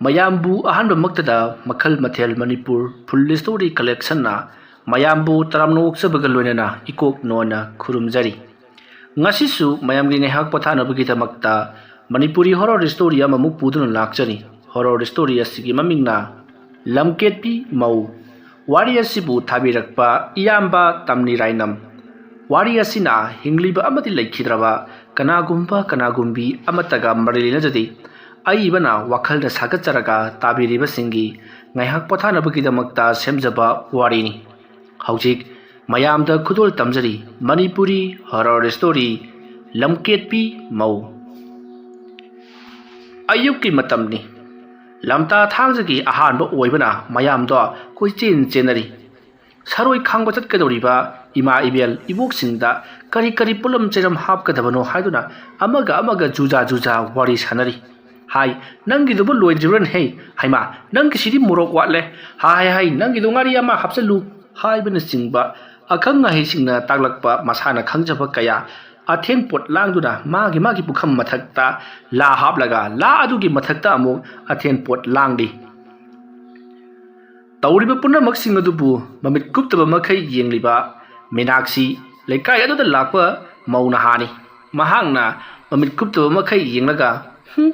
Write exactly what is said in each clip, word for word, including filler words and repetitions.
ꯃꯌꯥꯝꯕꯨ ꯑꯍꯥꯟꯕꯃꯛꯇꯗ ꯃꯈꯜ ꯃꯊꯦꯜ ꯃꯅꯤꯄꯨꯔ ꯐꯨꯜ ꯁ꯭ꯇꯣꯔꯤ ꯀꯂꯦꯛꯁꯟꯅ ꯃꯌꯥꯝꯕꯨ ꯇꯔꯥꯝꯅ ꯑꯣꯛꯆꯕꯒ ꯂꯣꯏꯅꯅ ꯏꯀꯣꯛ ꯅꯣꯟꯅ ꯈꯨꯔꯨꯝꯖꯔꯤ꯫ ꯉꯁꯤꯁꯨ ꯃꯌꯥꯝꯒꯤ ꯉꯥꯏꯍꯥꯛ ꯄꯣꯊꯥꯅꯕꯒꯤꯗꯃꯛꯇ ꯃꯅꯤꯄꯨꯔꯤ ꯍꯣꯔꯣꯔ ꯁ꯭ꯇꯣꯔꯤ ꯑꯃꯃꯨꯛ ꯄꯨꯗꯨꯅ ꯂꯥꯛꯆꯔꯤ꯫ ꯍꯣꯔꯣꯔ ꯁ꯭ꯇꯣꯔꯤ ꯑꯁꯤꯒꯤ ꯃꯃꯤꯡꯅ ꯂꯝꯀꯦꯠꯄꯤ ꯃꯧ꯫ ꯋꯥꯔꯤ ꯑꯁꯤꯕꯨ ꯊꯥꯕꯤꯔꯛꯄ ꯏꯌꯥꯝꯕ ꯇꯝꯅꯤ ꯔꯥꯏꯅꯝ꯫ ꯋꯥꯔꯤ ꯑꯁꯤꯅ ꯍꯤꯡꯂꯤꯕ ꯑꯃꯗꯤ ꯂꯩꯈꯤꯗ꯭ꯔꯕ ꯀꯅꯥꯒꯨꯝꯕ ꯀꯅꯥꯒꯨꯝꯕꯤ ꯑꯃꯠꯇꯒ ꯃꯔꯤ ꯂꯩꯅꯖꯗꯦ꯫ ꯑꯏꯕꯅ ꯋꯥꯈꯜꯗ ꯁꯥꯒꯠꯆꯔꯒ ꯇꯥꯕꯤꯔꯤꯕꯁꯤꯡꯒꯤ ꯉꯥꯏꯍꯥꯛ ꯄꯣꯊꯥꯅꯕꯒꯤꯗꯃꯛꯇ ꯁꯦꯝꯖꯕ ꯋꯥꯔꯤꯅꯤ꯫ ꯍꯧꯖꯤꯛ ꯃꯌꯥꯝꯗ ꯈꯨꯗꯣꯜ ꯇꯝꯖꯔꯤ ꯃꯅꯤꯄꯨꯔꯤ ꯍꯣꯔꯣꯔ ꯁ꯭ꯇꯣꯔꯤ ꯂꯝꯀꯦꯠꯄꯤ ꯃꯧ꯫ ꯑꯌꯨꯛꯀꯤ ꯃꯇꯝꯅꯤ꯫ ꯂꯝꯇꯥ ꯊꯥꯡꯖꯒꯤ ꯑꯍꯥꯟꯕ ꯑꯣꯏꯕꯅ ꯃꯌꯥꯝꯗꯣ ꯀꯣꯏꯆꯦꯟ ꯆꯦꯟꯅꯔꯤ꯫ ꯁꯔꯣꯏ ꯈꯥꯡꯕ ꯆꯠꯀꯗꯧꯔꯤꯕ ꯏꯃꯥ ꯏꯕꯦꯜ ꯏꯕꯣꯛꯁꯤꯡꯗ ꯀꯔꯤ ꯀꯔꯤ ꯄꯣꯠꯂꯝ ꯆꯩꯔꯝ ꯍꯥꯞꯀꯗꯕꯅꯣ ꯍꯥꯏꯗꯨꯅ ꯑꯃꯒ ꯑꯃꯒ ꯖꯨꯖꯥ ꯖꯨꯖꯥ ꯋꯥꯔꯤ ꯁꯥꯟꯅꯔꯤ꯫ "ꯍꯥꯏ, ꯅꯪꯒꯤꯗꯨꯕꯨ ꯂꯣꯏꯗ꯭ꯔꯤꯕ꯭ꯔꯅꯦ? ꯍꯩ, ꯍꯩꯃꯥ, ꯅꯪꯒꯤꯁꯤꯗꯤ ꯃꯣꯔꯣꯛ ꯋꯥꯠꯂꯦ꯫ ꯍꯥꯏ, ꯍꯥꯏ, ꯍꯥꯏ, ꯅꯪꯒꯤꯗꯣ ꯉꯥꯔꯤ ꯑꯃ ꯍꯥꯞꯆꯜꯂꯨ", ꯍꯥꯏꯕꯅꯆꯤꯡꯕ ꯑꯈꯪ ꯑꯍꯩꯁꯤꯡꯅ ꯇꯥꯛꯂꯛꯄ ꯃꯁꯥꯅ ꯈꯪꯖꯕ ꯀꯌꯥ ꯑꯊꯦꯟ ꯄꯣꯠ ꯂꯥꯡꯗꯨꯅ ꯃꯥꯒꯤ ꯃꯥꯒꯤ ꯄꯨꯈꯝ ꯃꯊꯛꯇ ꯂꯥ ꯍꯥꯞꯂꯒ ꯂꯥ ꯑꯗꯨꯒꯤ ꯃꯊꯛꯇ ꯑꯃꯨꯛ ꯑꯊꯦꯟ ꯄꯣꯠ ꯂꯥꯡꯂꯤ꯫ ꯇꯧꯔꯤꯕ ꯄꯨꯝꯅꯃꯛꯁꯤꯡ ꯑꯗꯨꯕꯨ ꯃꯃꯤꯠ ꯀꯨꯞꯇꯕ ꯃꯈꯩ ꯌꯦꯡꯂꯤꯕ ꯃꯤꯅꯥꯛꯁꯤ ꯂꯩꯀꯥꯏ ꯑꯗꯨꯗ ꯂꯥꯛꯄ ꯃꯧ ꯅꯍꯥꯅꯤ꯫ ꯃꯍꯥꯛꯅ ꯃꯃꯤꯠ ꯀꯨꯞꯇꯕ ꯃꯈꯩ ꯌꯦꯡꯂꯒ, "ꯍꯨꯝ,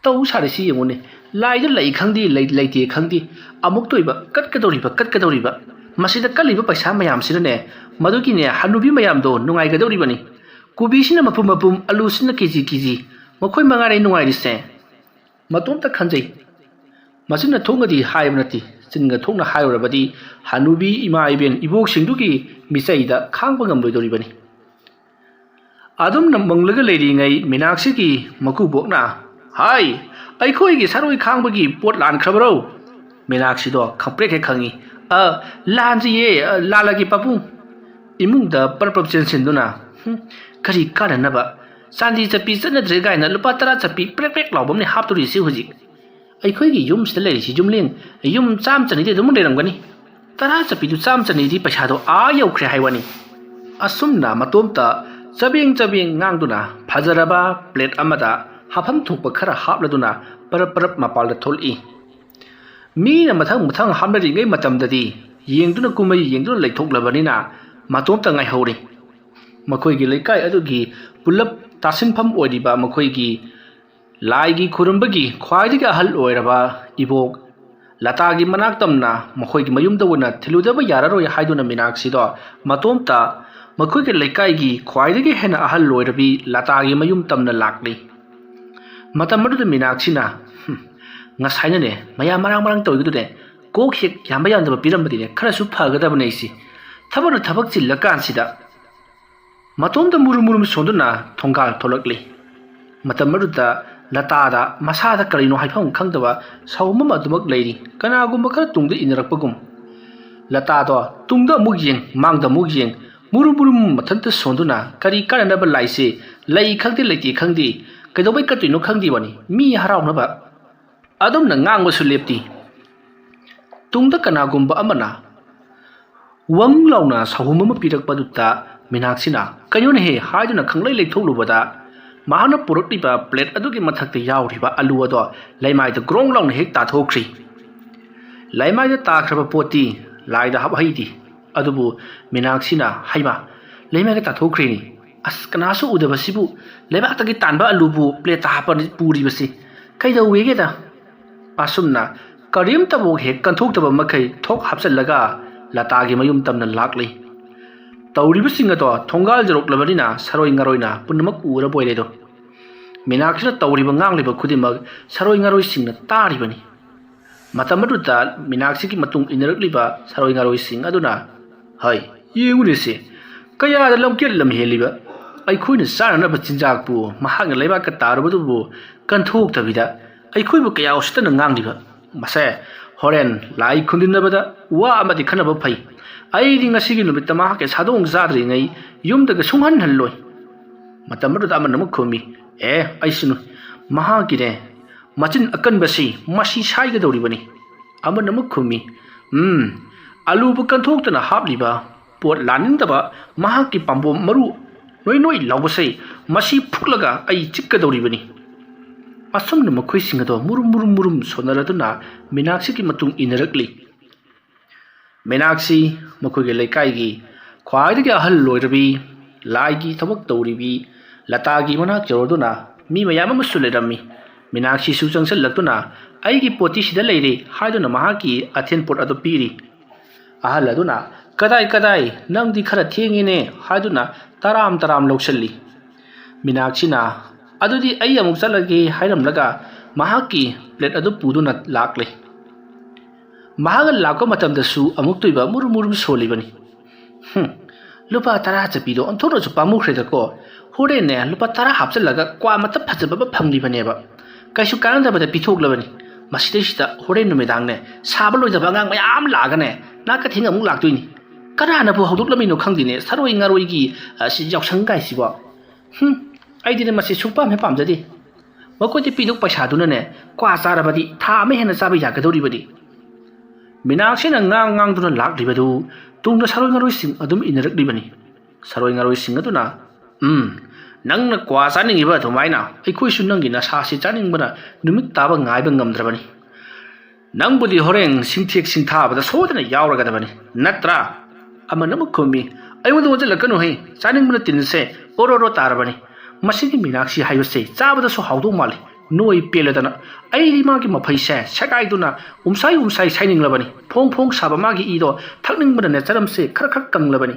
ꯇꯧ ꯁꯥꯔꯤꯁꯤ ꯌꯦꯡꯉꯨꯅꯦ, ꯂꯥꯏꯗ ꯂꯩ ꯈꯪꯗꯦ, ꯂꯩ-, ꯂꯩꯇꯦ ꯈꯪꯗꯦ, ꯑꯃꯨꯛꯇ ꯑꯣꯏꯕ ꯀꯠꯀꯗꯧꯔꯤꯕ, ꯀꯠꯀꯗꯧꯔꯤꯕ, ꯃꯁꯤꯗ ꯀꯜꯂꯤꯕ ꯄꯩꯁꯥ ꯃꯌꯥꯝꯁꯤꯅꯅꯦ, ꯃꯗꯨꯒꯤꯅꯦ ꯍꯅꯨꯕꯤ ꯃꯌꯥꯝꯗꯣ ꯅꯨꯡꯉꯥꯏꯒꯗꯧꯔꯤꯕꯅꯤ꯫ ꯀꯣꯕꯤꯁꯤꯅ ꯃꯄꯨꯝ ꯃꯄꯨꯝ, ꯑꯂꯨꯁꯤꯅ ꯀꯦ ꯖꯤ ꯀꯦ ꯖꯤ, ꯃꯈꯣꯏ ꯃꯉꯥꯏꯔꯦ ꯅꯨꯡꯉꯥꯏꯔꯤꯁꯦ"꯫ ꯃꯇꯣꯝꯇ ꯈꯟꯖꯩ꯫ ꯃꯆꯤꯟꯅ ꯊꯣꯛꯅꯗꯤ ꯍꯥꯏꯕ ꯅꯠꯇꯦ, ꯆꯤꯟꯒ ꯊꯣꯛꯅ ꯍꯥꯏꯔꯨꯔꯕꯗꯤ ꯍꯅꯨꯕꯤ ꯏꯃꯥ ꯏꯕꯦꯟ ꯏꯕꯣꯛꯁꯤꯡꯗꯨꯒꯤ ꯃꯤꯆꯩꯗ ꯈꯥꯡꯕ ꯉꯝꯂꯣꯏꯗꯧꯔꯤꯕꯅꯤ꯫ ꯑꯗꯨꯝꯅ ꯃꯪꯂꯒ ꯂꯩꯔꯤꯉꯩ ꯃꯤꯅꯥꯛꯁꯤꯒꯤ ꯃꯀꯨꯕꯣꯛꯅ, "ꯍꯥꯏ, ꯑꯩꯈꯣꯏꯒꯤ ꯁꯔꯣꯏ ꯈꯥꯡꯕꯒꯤ ꯄꯣꯠ ꯂꯥꯟꯈ꯭ꯔꯕꯔꯣ?" ꯃꯤꯅꯥꯛꯁꯤꯗꯣ ꯈꯪꯄ꯭ꯔꯦꯛ ꯍꯦꯛ ꯈꯪꯉꯤ꯫ "ꯑ, ꯂꯥꯟꯗ꯭ꯔꯤꯌꯦ, ꯑ, ꯂꯥꯜꯂꯒꯦ ꯄꯥꯕꯨꯡ"꯫ ꯏꯃꯨꯡꯗ ꯄꯔꯞ ꯄꯔꯞ ꯆꯦꯟꯁꯤꯟꯗꯨꯅ, "ꯍꯨꯝ, ꯀꯔꯤ ꯀꯥꯟꯅꯅꯕ? ꯆꯥꯟꯗꯤ ꯆꯠꯄꯤ ꯆꯠꯅꯗ꯭ꯔꯦ ꯀꯥꯏꯅ ꯂꯨꯄꯥ ꯇꯔꯥ ꯆꯠꯄꯤ ꯄ꯭ꯔꯦꯛ ꯄ꯭ꯔꯦꯛ ꯂꯥꯎꯕ ꯑꯃꯅꯦ ꯍꯥꯞꯇꯣꯔꯤꯁꯤ ꯍꯧꯖꯤꯛ꯫ ꯑꯩꯈꯣꯏꯒꯤ ꯌꯨꯝꯁꯤꯗ ꯂꯩꯔꯤꯁꯤ ꯌꯨꯝꯂꯦꯟ ꯌꯨꯝ ꯆꯥꯝ ꯆꯅꯤꯗꯤ ꯑꯗꯨꯝ ꯂꯩꯔꯝꯒꯅꯤ꯫ ꯇꯔꯥ ꯆꯠꯄꯤꯗꯨ ꯆꯥꯝ ꯆꯅꯤꯗꯤ ꯄꯩꯁꯥꯗꯣ ꯑꯥ ꯌꯧꯈ꯭ꯔꯦ ꯍꯥꯏ ꯋꯥꯅꯤ"꯫ ꯑꯁꯨꯝꯅ ꯃꯇꯣꯝꯇ ꯆꯕꯦꯡ ꯆꯕꯦꯡ ꯉꯥꯡꯗꯨꯅ ꯐꯖꯔꯕ ꯄ꯭ꯂꯦꯠ ꯑꯃꯗ ꯍꯥꯞꯐꯝ ꯊꯣꯛꯄ ꯈꯔ ꯍꯥꯞꯂꯗꯨꯅ ꯄꯔꯞ ꯄꯔꯞ ꯃꯄꯥꯜꯗ ꯊꯣꯛꯂꯛꯏ꯫ ꯃꯤꯅ ꯃꯊꯪ ꯃꯊꯪ ꯍꯥꯞꯅꯔꯤꯉꯩ ꯃꯇꯝꯗꯗꯤ ꯌꯦꯡꯗꯨꯅ ꯀꯨꯝꯍꯩ ꯌꯦꯡꯗꯨꯅ ꯂꯩꯊꯣꯛꯂꯕꯅꯤꯅ ꯃꯇꯣꯝꯇ ꯉꯥꯏꯍꯧꯔꯤ꯫ ꯃꯈꯣꯏꯒꯤ ꯂꯩꯀꯥꯏ ꯑꯗꯨꯒꯤ ꯄꯨꯂꯞ ꯇꯥꯁꯤꯟꯐꯝ ꯑꯣꯏꯔꯤꯕ ꯃꯈꯣꯏꯒꯤ ꯂꯥꯏꯒꯤ ꯈꯨꯔꯨꯝꯕꯒꯤ ꯈ꯭ꯋꯥꯏꯗꯒꯤ ꯑꯍꯜ ꯑꯣꯏꯔꯕ ꯏꯕꯣꯛ ꯂꯇꯥꯒꯤ ꯃꯅꯥꯛ ꯇꯝꯅ ꯃꯈꯣꯏꯒꯤ ꯃꯌꯨꯝꯗ ꯑꯣꯏꯅ ꯊꯤꯜꯂꯨꯗꯕ ꯌꯥꯔꯔꯣꯏ ꯍꯥꯏꯗꯨꯅ ꯃꯤꯅꯥꯛꯁꯤꯗꯣ ꯃꯇꯣꯝꯇ ꯃꯈꯣꯏꯒꯤ ꯂꯩꯀꯥꯏꯒꯤ ꯈ꯭ꯋꯥꯏꯗꯒꯤ ꯍꯦꯟꯅ ꯑꯍꯜ ꯑꯣꯏꯔꯕꯤ ꯂꯇꯥꯒꯤ ꯃꯌꯨꯝ ꯇꯝꯅ ꯂꯥꯛꯂꯤ꯫ ꯃꯇꯝ ꯑꯗꯨꯗ ꯃꯤꯅꯥꯛꯁꯤꯅ, "ꯍꯨꯝ, ꯉꯁꯥꯏꯅꯅꯦ ꯃꯌꯥꯝ ꯃꯔꯥꯡ ꯃꯔꯥꯡ ꯇꯧꯔꯤꯗꯨꯅꯦ ꯀꯣꯛ ꯍꯦꯛ ꯌꯥꯝꯕ ꯌꯥꯝꯗꯕ ꯄꯤꯔꯝꯕꯗꯤꯅꯦ ꯈꯔꯁꯨ ꯐꯒꯗꯕꯅꯦ ꯑꯩꯁꯤ꯫ ꯊꯕꯛꯅ ꯊꯕꯛ ꯆꯤꯜꯂꯀꯥꯟꯁꯤꯗ" ꯃꯇꯣꯝꯇ ꯃꯨꯔꯨꯝ ꯃꯨꯔꯨꯝ ꯁꯣꯟꯗꯨꯅ ꯊꯣꯡꯒꯥꯜ ꯊꯣꯛꯂꯛꯂꯤ꯫ ꯃꯇꯝ ꯑꯗꯨꯗ ꯂꯇꯥꯗ ꯃꯁꯥꯗ ꯀꯔꯤꯅꯣ ꯍꯥꯏꯐꯝ ꯈꯪꯗꯕ ꯁꯥꯎꯝ ꯑꯃ ꯑꯗꯨꯃꯛ ꯂꯩꯔꯤ꯫ ꯀꯅꯥꯒꯨꯝꯕ ꯈꯔ ꯇꯨꯡꯗ ꯏꯟꯅꯔꯛꯄꯒꯨꯝ꯫ ꯂꯇꯥꯗꯣ ꯇꯨꯡꯗ ꯑꯃꯨꯛ ꯌꯦꯡ, ꯃꯥꯡꯗ ꯑꯃꯨꯛ ꯌꯦꯡ, ꯃꯨꯔꯨꯝ ꯃꯨꯔꯨꯝ ꯃꯊꯟꯇ ꯁꯣꯟꯗꯨꯅ ꯀꯔꯤ ꯀꯥꯟꯅꯅꯕ ꯂꯥꯏꯁꯦ ꯂꯩ ꯈꯪꯗꯦ ꯂꯩꯇꯦ ꯈꯪꯗꯦ, ꯀꯩꯗꯧꯕꯩ ꯀꯠꯇꯣꯏꯅꯣ ꯈꯪꯗꯦ ꯋꯥꯅꯤ, ꯃꯤ ꯍꯔꯥꯎꯅꯕ꯫ ꯑꯗꯨꯝꯅ ꯉꯥꯡꯕꯁꯨ ꯂꯦꯞꯇꯦ꯫ ꯇꯨꯡꯗ ꯀꯅꯥꯒꯨꯝꯕ ꯑꯃꯅ ꯋꯪ ꯂꯥꯎꯅ ꯁꯥꯍꯨꯝ ꯑꯃ ꯄꯤꯔꯛꯄꯗꯨꯗ ꯃꯤꯅꯥꯛꯁꯤꯅ "ꯀꯩꯅꯣꯅꯦꯍꯦ?" ꯍꯥꯏꯗꯨꯅ ꯈꯪꯂꯩ ꯂꯩꯊꯣꯛꯂꯨꯕꯗ ꯃꯍꯥꯛꯅ ꯄꯨꯔꯛꯂꯤꯕ ꯄ꯭ꯂꯦꯠ ꯑꯗꯨꯒꯤ ꯃꯊꯛꯇ ꯌꯥꯎꯔꯤꯕ ꯑꯂꯨ ꯑꯗꯣ ꯂꯩꯃꯥꯏꯗ ꯒ꯭ꯔꯣꯡ ꯂꯥꯎꯅ ꯍꯦꯛ ꯇꯥꯊꯣꯛꯈ꯭ꯔꯤ꯫ ꯂꯩꯃꯥꯏꯗ ꯇꯥꯈ꯭ꯔꯕ ꯄꯣꯠꯇꯤ ꯂꯥꯏꯗ ꯍꯥꯞꯍꯩꯗꯦ꯫ ꯑꯗꯨꯕꯨ ꯃꯤꯅꯥꯛꯁꯤꯅ, "ꯍꯩꯃꯥ, ꯂꯩꯃꯥꯏꯗ ꯇꯥꯊꯣꯛꯈ꯭ꯔꯦꯅꯦ꯫ ꯑꯁ, ꯀꯅꯥꯁꯨ ꯎꯗꯕꯁꯤꯕꯨ ꯂꯩꯕꯥꯛꯇꯒꯤ ꯇꯥꯟꯕ ꯑꯂꯨꯕꯨ ꯄ꯭ꯂꯦꯠꯇ ꯍꯥꯞꯄ ꯄꯨꯔꯤꯕꯁꯤ ꯀꯩꯗꯧꯋꯦꯒꯦꯗ?" ꯑꯁꯨꯝꯅ ꯀꯔꯤꯝꯇꯕꯨ ꯍꯦꯛ ꯀꯟꯊꯣꯛꯇꯕ ꯃꯈꯩ ꯊꯣꯛ ꯍꯥꯞꯆꯤꯜꯂꯒ ꯂꯇꯥꯒꯤ ꯃꯌꯨꯝ ꯇꯝꯅ ꯂꯥꯛꯂꯤ꯫ ꯇꯧꯔꯤꯕꯁꯤꯡ ꯑꯗꯣ ꯊꯣꯡꯒꯥꯜ ꯌꯧꯔꯛꯂꯕꯅꯤꯅ ꯁꯔꯣꯏ ꯉꯥꯔꯣꯏꯅ ꯄꯨꯝꯅꯃꯛ ꯎꯔꯕ ꯑꯣꯏꯔꯦꯗꯣ꯫ ꯃꯤꯅꯥꯛꯁꯤꯅ ꯇꯧꯔꯤꯕ ꯉꯥꯡꯂꯤꯕ ꯈꯨꯗꯤꯡꯃꯛ ꯁꯔꯣꯏ ꯉꯥꯔꯣꯏꯁꯤꯡꯅ ꯇꯥꯔꯤꯕꯅꯤ꯫ ꯃꯇꯝ ꯑꯗꯨꯗ ꯃꯤꯅꯥꯛꯁꯤꯒꯤ ꯃꯇꯨꯡ ꯏꯟꯅꯔꯛꯂꯤꯕ ꯁꯔꯣꯏ ꯉꯥꯔꯣꯏꯁꯤꯡ ꯑꯗꯨꯅ, "ꯍꯩ, ꯌꯦꯡꯉꯨꯅꯦꯁꯦ, ꯀꯌꯥꯗ ꯂꯝꯀꯦꯠ ꯂꯝꯍꯦꯜꯂꯤꯕ! ꯑꯩꯈꯣꯏꯅ ꯆꯥꯅꯅꯕ ꯆꯤꯟꯖꯥꯛꯄꯨ ꯃꯍꯥꯛꯅ ꯂꯩꯕꯥꯛꯇ ꯇꯥꯔꯨꯕꯗꯨꯕꯨ ꯀꯟꯊꯣꯛꯇꯕꯤꯗ ꯑꯩꯈꯣꯏꯕꯨ ꯀꯌꯥ ꯎꯁꯤꯠꯇꯅ ꯉꯥꯡꯂꯤꯕ! ꯃꯁꯦ, ꯍꯣꯔꯦꯟ ꯂꯥꯏ ꯈꯨꯟꯗꯤꯟꯅꯕꯗ ꯋꯥ ꯑꯃꯗꯤ ꯈꯟꯅꯕ ꯐꯩ꯫ ꯑꯩꯗꯤ ꯉꯁꯤꯒꯤ ꯅꯨꯃꯤꯠꯇ ꯃꯍꯥꯛꯀꯤ ꯁꯥꯗꯣꯡ ꯆꯥꯗ꯭ꯔꯤꯉꯩ ꯌꯨꯝꯗꯒ ꯁꯨꯡꯍꯟ ꯍꯜꯂꯣꯏ꯫" ꯃꯇꯝ ꯑꯗꯨꯗ ꯑꯃꯅ ꯑꯃꯨꯛ ꯈꯨꯝꯃꯤ, "ꯑꯦ, ꯑꯩꯁꯨꯅꯨ, ꯃꯍꯥꯛꯀꯤꯅꯦ ꯃꯆꯤꯟ ꯑꯀꯟꯕꯁꯤ ꯃꯁꯤ ꯁꯥꯏꯒꯗꯧꯔꯤꯕꯅꯤ꯫" ꯑꯃꯅ ꯑꯃꯨꯛ ꯈꯨꯝꯃꯤ, "ꯎꯝ, ꯑꯂꯨꯕꯨ ꯀꯟꯊꯣꯛꯇꯅ ꯍꯥꯞꯂꯤꯕ ꯄꯣꯠ ꯂꯥꯅꯤꯡꯗꯕ ꯃꯍꯥꯛꯀꯤ ꯄꯥꯝꯕꯣꯝ ꯃꯔꯨ ꯅꯣꯏ ꯅꯣꯏ ꯂꯥꯎꯕꯁꯦ ꯃꯁꯤ ꯐꯨꯛꯂꯒ ꯑꯩ ꯆꯤꯛꯀꯗꯧꯔꯤꯕꯅꯤ꯫" ꯑꯁꯨꯝꯅ ꯃꯈꯣꯏꯁꯤꯡ ꯑꯗꯣ ꯃꯨꯔꯨꯝ ꯃꯨꯔꯨꯝ ꯃꯨꯔꯨꯝ ꯁꯣꯟꯅꯔꯗꯨꯅ ꯃꯤꯅꯥꯛꯁꯤꯒꯤ ꯃꯇꯨꯡ ꯏꯟꯅꯔꯛꯂꯤ꯫ ꯃꯤꯅꯥꯛꯁꯤ ꯃꯈꯣꯏꯒꯤ ꯂꯩꯀꯥꯏꯒꯤ ꯈ꯭ꯋꯥꯏꯗꯒꯤ ꯑꯍꯜ ꯑꯣꯏꯔꯕꯤ, ꯂꯥꯏꯒꯤ ꯊꯕꯛ ꯇꯧꯔꯤꯕꯤ ꯂꯇꯥꯒꯤ ꯃꯅꯥꯛ ꯌꯧꯔꯗꯨꯅ ꯃꯤ ꯃꯌꯥꯝ ꯑꯃꯁꯨ ꯂꯩꯔꯝꯃꯤ꯫ ꯃꯤꯅꯥꯛꯁꯤꯁꯨ ꯆꯪꯁꯤꯜꯂꯛꯇꯨꯅ "ꯑꯩꯒꯤ ꯄꯣꯠꯇꯤ ꯁꯤꯗ ꯂꯩꯔꯦ" ꯍꯥꯏꯗꯨꯅ ꯃꯍꯥꯛꯀꯤ ꯑꯊꯦꯟ ꯄꯣꯠ ꯑꯗꯨ ꯄꯤꯔꯤ꯫ ꯑꯍꯜ ꯑꯗꯨꯅ "ꯀꯗꯥꯏ, ꯀꯗꯥꯏ, ꯅꯪꯗꯤ ꯈꯔ ꯊꯦꯡꯉꯤꯅꯦ" ꯍꯥꯏꯗꯨꯅ ꯇꯔꯥꯝ ꯇꯔꯥꯝ ꯂꯧꯁꯤꯜꯂꯤ꯫ ꯃꯤꯅꯥꯛꯁꯤꯅ "ꯑꯗꯨꯗꯤ ꯑꯩ ꯑꯃꯨꯛ ꯆꯠꯂꯒꯦ" ꯍꯥꯏꯔꯝꯂꯒ ꯃꯍꯥꯛꯀꯤ ꯄ꯭ꯂꯦꯠ ꯑꯗꯨ ꯄꯨꯗꯨꯅ ꯂꯥꯛꯂꯦ꯫ ꯃꯍꯥꯛꯅ ꯂꯥꯛꯄ ꯃꯇꯝꯗꯁꯨ ꯑꯃꯨꯛꯇꯣꯏꯕ ꯃꯨꯔꯨꯝ ꯃꯨꯔꯨꯝ ꯁꯣꯜꯂꯤꯕꯅꯤ꯫ "ꯍꯨꯝ, ꯂꯨꯄꯥ ꯇꯔꯥ ꯆꯠꯄꯤꯗꯣ ꯑꯣꯟꯊꯣꯛꯅꯁꯨ ꯄꯥꯝꯃꯨꯈ꯭ꯔꯦꯗꯀꯣ꯫ ꯍꯣꯔꯦꯟꯅꯦ ꯂꯨꯄꯥ ꯇꯔꯥ ꯍꯥꯞꯆꯤꯜꯂꯒ ꯀ꯭ꯋꯥ ꯃꯇꯞ ꯐꯖꯕ ꯑꯃ ꯐꯪꯂꯤꯕꯅꯦꯕ꯫ ꯀꯩꯁꯨ ꯀꯥꯟꯅꯗꯕꯗ ꯄꯤꯊꯣꯛꯂꯕꯅꯤ꯫ ꯃꯁꯤꯗꯩꯁꯤꯗ ꯍꯣꯔꯦꯟ ꯅꯨꯃꯤꯗꯥꯡꯅꯦ ꯁꯥꯕ ꯂꯣꯏꯗꯕ ꯑꯉꯥꯡ ꯃꯌꯥꯝ ꯂꯥꯛꯑꯒꯅꯦ ꯅꯥꯀ ꯊꯦꯡ ꯑꯃꯨꯛ ꯂꯥꯛꯇꯣꯏꯅꯤ꯫ ꯀꯅꯥꯅꯕꯨ ꯍꯧꯗꯣꯛꯂꯝꯃꯤꯅꯣ ꯈꯪꯗꯦꯅꯦ ꯁꯔꯣꯏ ꯉꯥꯔꯣꯏꯒꯤ, ꯑ, ꯁꯤ ꯌꯥꯎꯁꯪ ꯀꯥꯏꯁꯤꯕꯣ꯫ ꯍꯨꯝ, ꯑꯩꯗꯤꯅꯦ ꯃꯁꯤ ꯁꯨꯡꯄꯥꯝ ꯍꯦꯛ ꯄꯥꯝꯖꯗꯦ꯫ ꯃꯈꯣꯏꯗ ꯄꯤꯗꯧ ꯄꯩꯁꯥꯗꯨꯅꯅꯦ ꯀ꯭ꯋꯥ ꯆꯥꯔꯕꯗꯤ ꯊꯥ ꯑꯃ ꯍꯦꯟꯅ ꯆꯥꯕ ꯌꯥꯒꯗꯧꯔꯤꯕꯅꯤ"꯫ ꯃꯤꯅꯥꯛꯁꯤꯅ ꯉꯥꯡ ꯉꯥꯡꯗꯨꯅ ꯂꯥꯛꯂꯤꯕꯗꯨ ꯇꯨꯡꯗ ꯁꯔꯣꯏ ꯉꯥꯔꯣꯏꯁꯤꯡ ꯑꯗꯨꯝ ꯏꯟꯅꯔꯛꯂꯤꯕꯅꯤ꯫ ꯁꯔꯣꯏ ꯉꯥꯔꯣꯏꯁꯤꯡ ꯑꯗꯨꯅ, "ꯎꯝ, ꯅꯪꯅ ꯀ꯭ꯋꯥ ꯆꯥꯅꯤꯡꯉꯤꯕ ꯑꯗꯨꯃꯥꯏꯅ ꯑꯩꯈꯣꯏꯁꯨ ꯅꯪꯒꯤ ꯅꯁꯥꯁꯤ ꯆꯥꯅꯤꯡꯕꯅ ꯅꯨꯃꯤꯠ ꯇꯥꯕ ꯉꯥꯏꯕ ꯉꯝꯗ꯭ꯔꯕꯅꯤ꯫ ꯅꯪꯕꯨꯗꯤ ꯍꯣꯔꯦꯟ ꯁꯤꯡꯊꯦꯛ ꯁꯤꯡꯊꯥꯕꯗ ꯁꯣꯏꯗꯅ ꯌꯥꯎꯔꯒꯗꯕꯅꯤ, ꯅꯠꯇ꯭ꯔꯥ?" ꯑꯃꯅ ꯑꯃꯨꯛ ꯈꯨꯝꯃꯤ, "ꯑꯩꯉꯣꯟꯗ ꯑꯣꯟꯁꯤꯜꯂꯛꯀꯅꯨꯍꯦ, ꯆꯥꯅꯤꯡꯕꯅ ꯇꯤꯟꯁꯦ ꯑꯣꯔꯣ ꯑꯣꯔꯣ ꯇꯥꯔꯕꯅꯤ꯫ ꯃꯁꯤꯒꯤ ꯃꯤꯅꯥꯛꯁꯤ ꯍꯥꯏꯕꯁꯦ ꯆꯥꯕꯗꯁꯨ ꯍꯥꯎꯗꯧ ꯃꯥꯜꯂꯤ, ꯅꯣꯏ ꯄꯦꯜꯂꯗꯅ꯫ ꯑꯩꯗꯤ ꯃꯥꯒꯤ ꯃꯐꯩꯁꯦ ꯁꯦꯒꯥꯏꯗꯨꯅ ꯎꯝꯁꯥꯏ ꯎꯝꯁꯥꯏ ꯁꯥꯏꯅꯤꯡꯂꯕꯅꯤ, ꯐꯣꯡ ꯐꯣꯡ ꯁꯥꯕ ꯃꯥꯒꯤ ꯏꯗꯣ ꯊꯛꯅꯤꯡꯕꯅꯅꯦ ꯆꯔꯝꯁꯦ ꯈꯔ ꯈꯔ ꯀꯪꯂꯕꯅꯤ"꯫